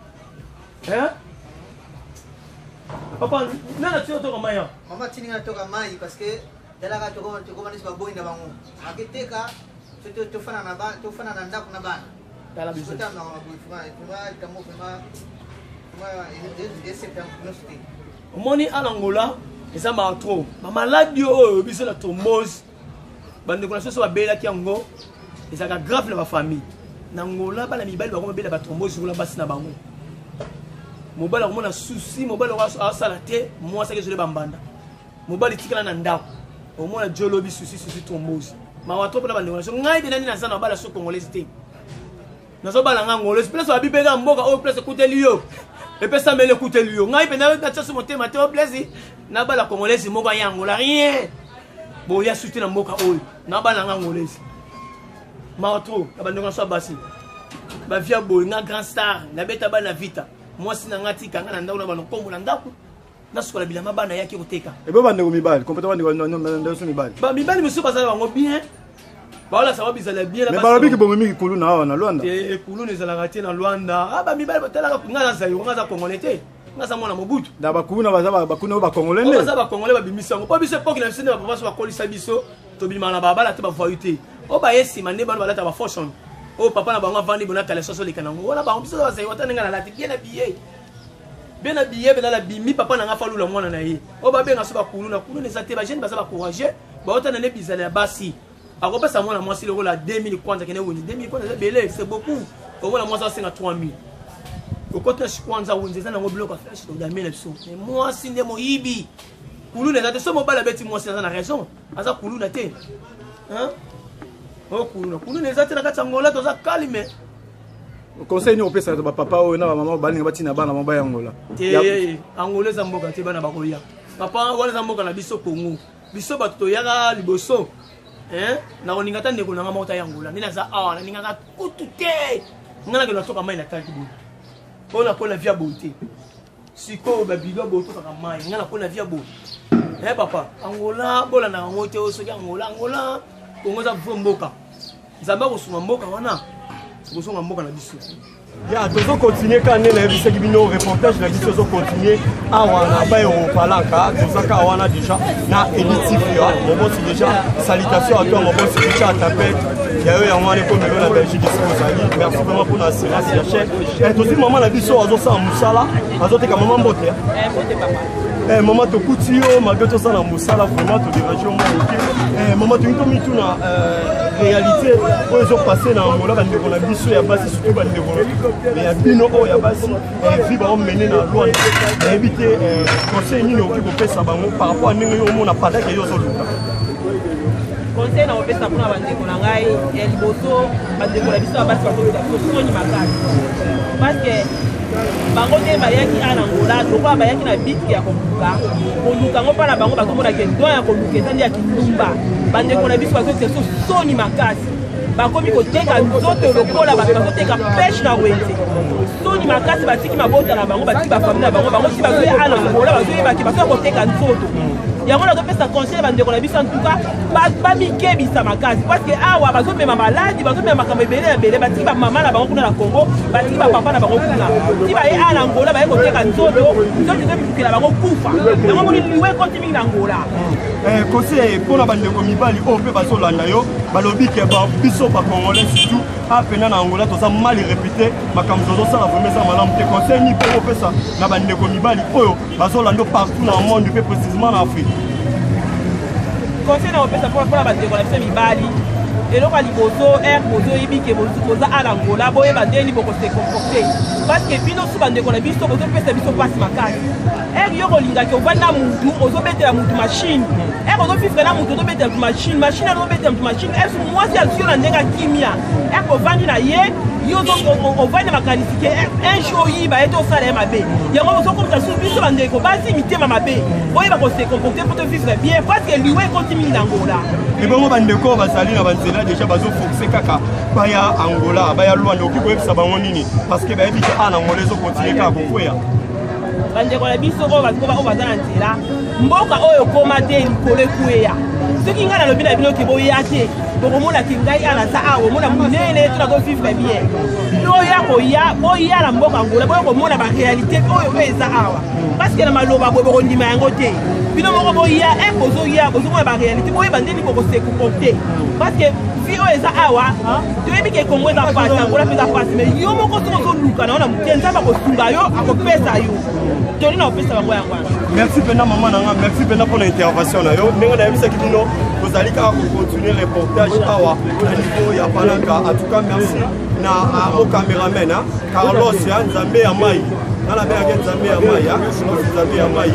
papa nani atiki otoka mai awa mama atindi ngai natoka mai parce que talaka tokoma neti baboyi na bango akiteka tofanda na ndako na bana tala biso omoni ala angola eza mawa trop bamaladi oyo biso na thrombose. Bandeko na biso babelaki yango, ezalaka grave na bafamille. Na Angola, bana mibali bango babela batrombose lokola basi na bango. Mobali akomona susi, mobali asala te, mwasi akezole bambanda. Mobali tikala na ndako, omona jo lobi susi susi trombose. Mawa trop na bandeko na biso. Ngai mpe nani naza na bala so congolaise te. Nazobala nga angolaise, place babi mpe mboka oyo place ekuteli yo. Epesameli ekuteli yo. Ngai mpe natia so motema te, o place nabala congolaise moko ya Angola rien. Boya suti na mboka oyo nabala nga angolaise. Mawa trop na bandeko na biso ya basi. Bavia boye nga grand star nabeta bana vita. Mwasi na nga tika nga na ndako na bana kombo na ndako. Nasukola bilamba bana yaki koteka. Ebo bandeko mibali, compétent bandeko ndeko mibali. Ba mibali mosusu bazala bango bien. Baolasa bango bizala bien na Mais balobi kibongo mingi kuluna awa na Luanda. Te kuluna ezalaka te na Luanda. Ah ba mibali batalaka nga na Zaïre, nga za Congolais te. Nga za mwana Mobutu. Na bakuna baza bakuna ba Congolais nde. Baza ba Congolais babimisa yango. Po biso epoque na biso nde ba papa so bakolisa biso tobima na babala te ba voyou te. Oyo baye nsima nde bano balata ba fashion. Oyo papa na bango avandi bona kala soso leka nango. Wana bango biso ba Zaïre ata ndenge nalati bien habillé. Bien habillé bena la bimi papa na nga falula mwana na ye. Oyo babenga so bakuluna kuluna eza te ba jeune baza ba courageux. Baotana ne bizala ya basi. Akopesa mwana mwasi lokola 2000 kwanza kende wenze 2000 kwanza eza ebele c'est beaucoup. Omona mwasi asenga 3000. Okoti na kwanza wenze eza nango biloko ya flash todame na biso. Mais mwasi nde moyibi. Kuluna eza te so mobali abeti mwasi aza na raison. Aza kuluna te. Hein? Oh kuluna, kuluna eza te na kati ya Angola toza calme. Conseil nini opesa ba papa oyo na ba mama balinga batina bana bango baya Angola? Te Angola eza mboka te bana bakoya. Papa wana eza mboka na biso Congo. Biso bato toyaka liboso. Hein? Nakolinga ata ndeko na nga moko ta ya Angola. Nde naza awa nalingaka kutu te. Nga nakenda toka mai na talaki boye. Oyo nakola via boye te. Sikoyo babilo boye tokaka mai. Nga nakola via boye. Eh papa, Angola bolanda yango te soki Angola, Angola Congo eza vrai mboka. Nzambe akosunga mboka wana. Kozonga mboka na biso. Ya tozo continuer kaka nde nayebisaki bino reportage na biso ezo continuer awa na baero palanka toza kaka wana déjà na Edi TV mobosi déjà salutation à toi mobosi Richard Tapet ya yo yango wana ekomi yo na Belgique esika ozali merci vraiment mpona assurance ya chaîne tozwi mama na biso azosala mosala azoteka mama mbote Eh, mama tokuti yo malgré tosala mosala vraiment toderange yo mwa moke eh, mama tolingi tomituna euh, réalité oyo ezopasse na angola bandeko na biso ya basi surtout bandeko ya bino oyo ya basi eh, vi baomene na lwanda nayebi te eh, conseil nini okoki kopesa bango par rapport ya ndenge yo omona padake yo ozoluka conseil na kopesa mpona bandeko na ngai ya liboso bandeko na biso ya basi bakoyoka biso soni makasi parce que bango nde bayaki awa na Angola lokola bayaki na bitike ya koluka koluka yango mpa na bango bazomona ke don ya koluka eza nde ya kindumba bandeko na biso bazokisa biso soni makasi bakomi koteka nzoto lokola bato bazoteka peshe na wenze soni makasi batiki mabota na bango batiki bafamile na bango bango ti bazoya awa na Angola bazoyeba ke bazoya koteka nzoto yango nazopesa conseil bandeko na biso en tout cas bamikebisa makasi parce que awa bazomema maladi bazomema makambo ebele na ebele batiki bamama na bango kuna na Congo batiki bapapa na bango kuna ti baye awa na Angola baye koteka nzoto nzoto ezomibukela bango kufa yango moni liwa ekoti mingi na Angola conseil mpona bandeko mibali oyo mpe bazolanda yo balobi ke biso bacongolais surtout apena na Angola toza mal réputé makambo tozosala vraiment eza malamu te conseil nini mpe opesa na bandeko mibali oyo bazolanda partout na monde mpe précisément na Afrique conseil na kopesa mpona bandeko na biso mibali eloko ya liboso ere bozoyebi ke boza ala Angola boyeba ndeni bokose comporte parce que bino su bandeko na biso bozopesa biso mpasi makasi ere yo kolingaki ovandi na mutu ozobetela mutu machine ere ozofifre na mutu ozobetela mutu machine machine ozobetela mutu machine ere mwasi azwi yo na ndenge ya kimia ere ovandi na ye yo ovandi na makanisi ke un jour oyiba ye to osala ye mabe yango ozokomisa su biso bandeko basi mitema mabe boyeba kose comporte mpo tovivre bien parce que liwa ekoti mingi na Angola ebongo bandeko bazali na banzela deja bazoforce kaka baya Angola baya Luanda okoki koyebisa bango nini parce que bayebi ke a na Angola ezokontinue kaka kokweya bandeko na biso oyo baza na nzela mboka oyo ekoma te likolo ekweya soki ngai nalobi na bino ke boya te bokomona ke ngai awa naza awa omona monene to nazovivre bien boya koya boya na mboka Angola boya komona baréalité oyo oyo eza awa parce que na maloba boye bokondima yango te bino moko boya e bozoya bozomona baréalité boyeba ndeni bokose comporte parce que vie oyo eza awa toyebi ke Congo eza pasi Angola mpe eza pasi mais yo moko soki ozoluka na yo na moke Nzambe akosunga yo akopesa yo toli na kopesa bango yango wana merci mpena mama na nga merci mpena mpona intervention na yo ndenge nayebisaki bino. Tozali kaka kocontinue reportage awa na niveau ya Palanka. En tout cas, merci na mon cameraman hein, Carlos ya Nzambe ya mai. Nga nabengaki Nzambe ya mai, hein, Nzambe ya mai.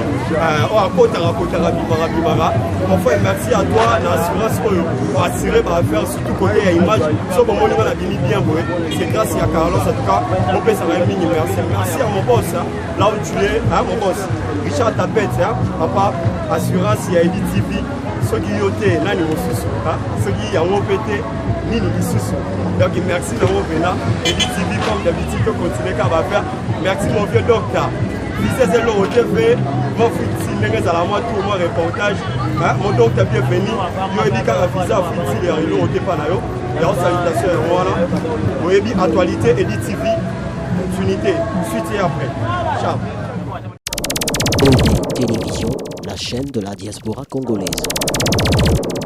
Oyo akotaka kotaka bimaka bimaka. Mon frère, merci à toi na assurance oyo assurer ba affaires surtout côté ya image. So bomoni nga nabimi bien boye, c'est grâce ya Carlos en tout cas. Bopesaka ye mingi merci. Merci à mon boss hein, là où tu es, hein, mon boss Richard Tapet, hein, papa assurance ya Edi TV. Soki yo te nani mosusu, hein, soki yango mpe te nini lisusu. Donc merci nango mpena Edi TV comme d'habitude to continuer kaka ba affaire. Merci mon vieux docteur. Visa eza eloko te mpe mwa fuiti ndenge ezala mwa tour mwa reportage, hein, mon docteur bienvenu. Yo oyebi kaka visa fuiti ya eloko te mpa na yo. Yango salutation yango wana oyebi actualité Edi TV continuité suite et après. Ciao. Télévision, la chaîne de la diaspora congolaise.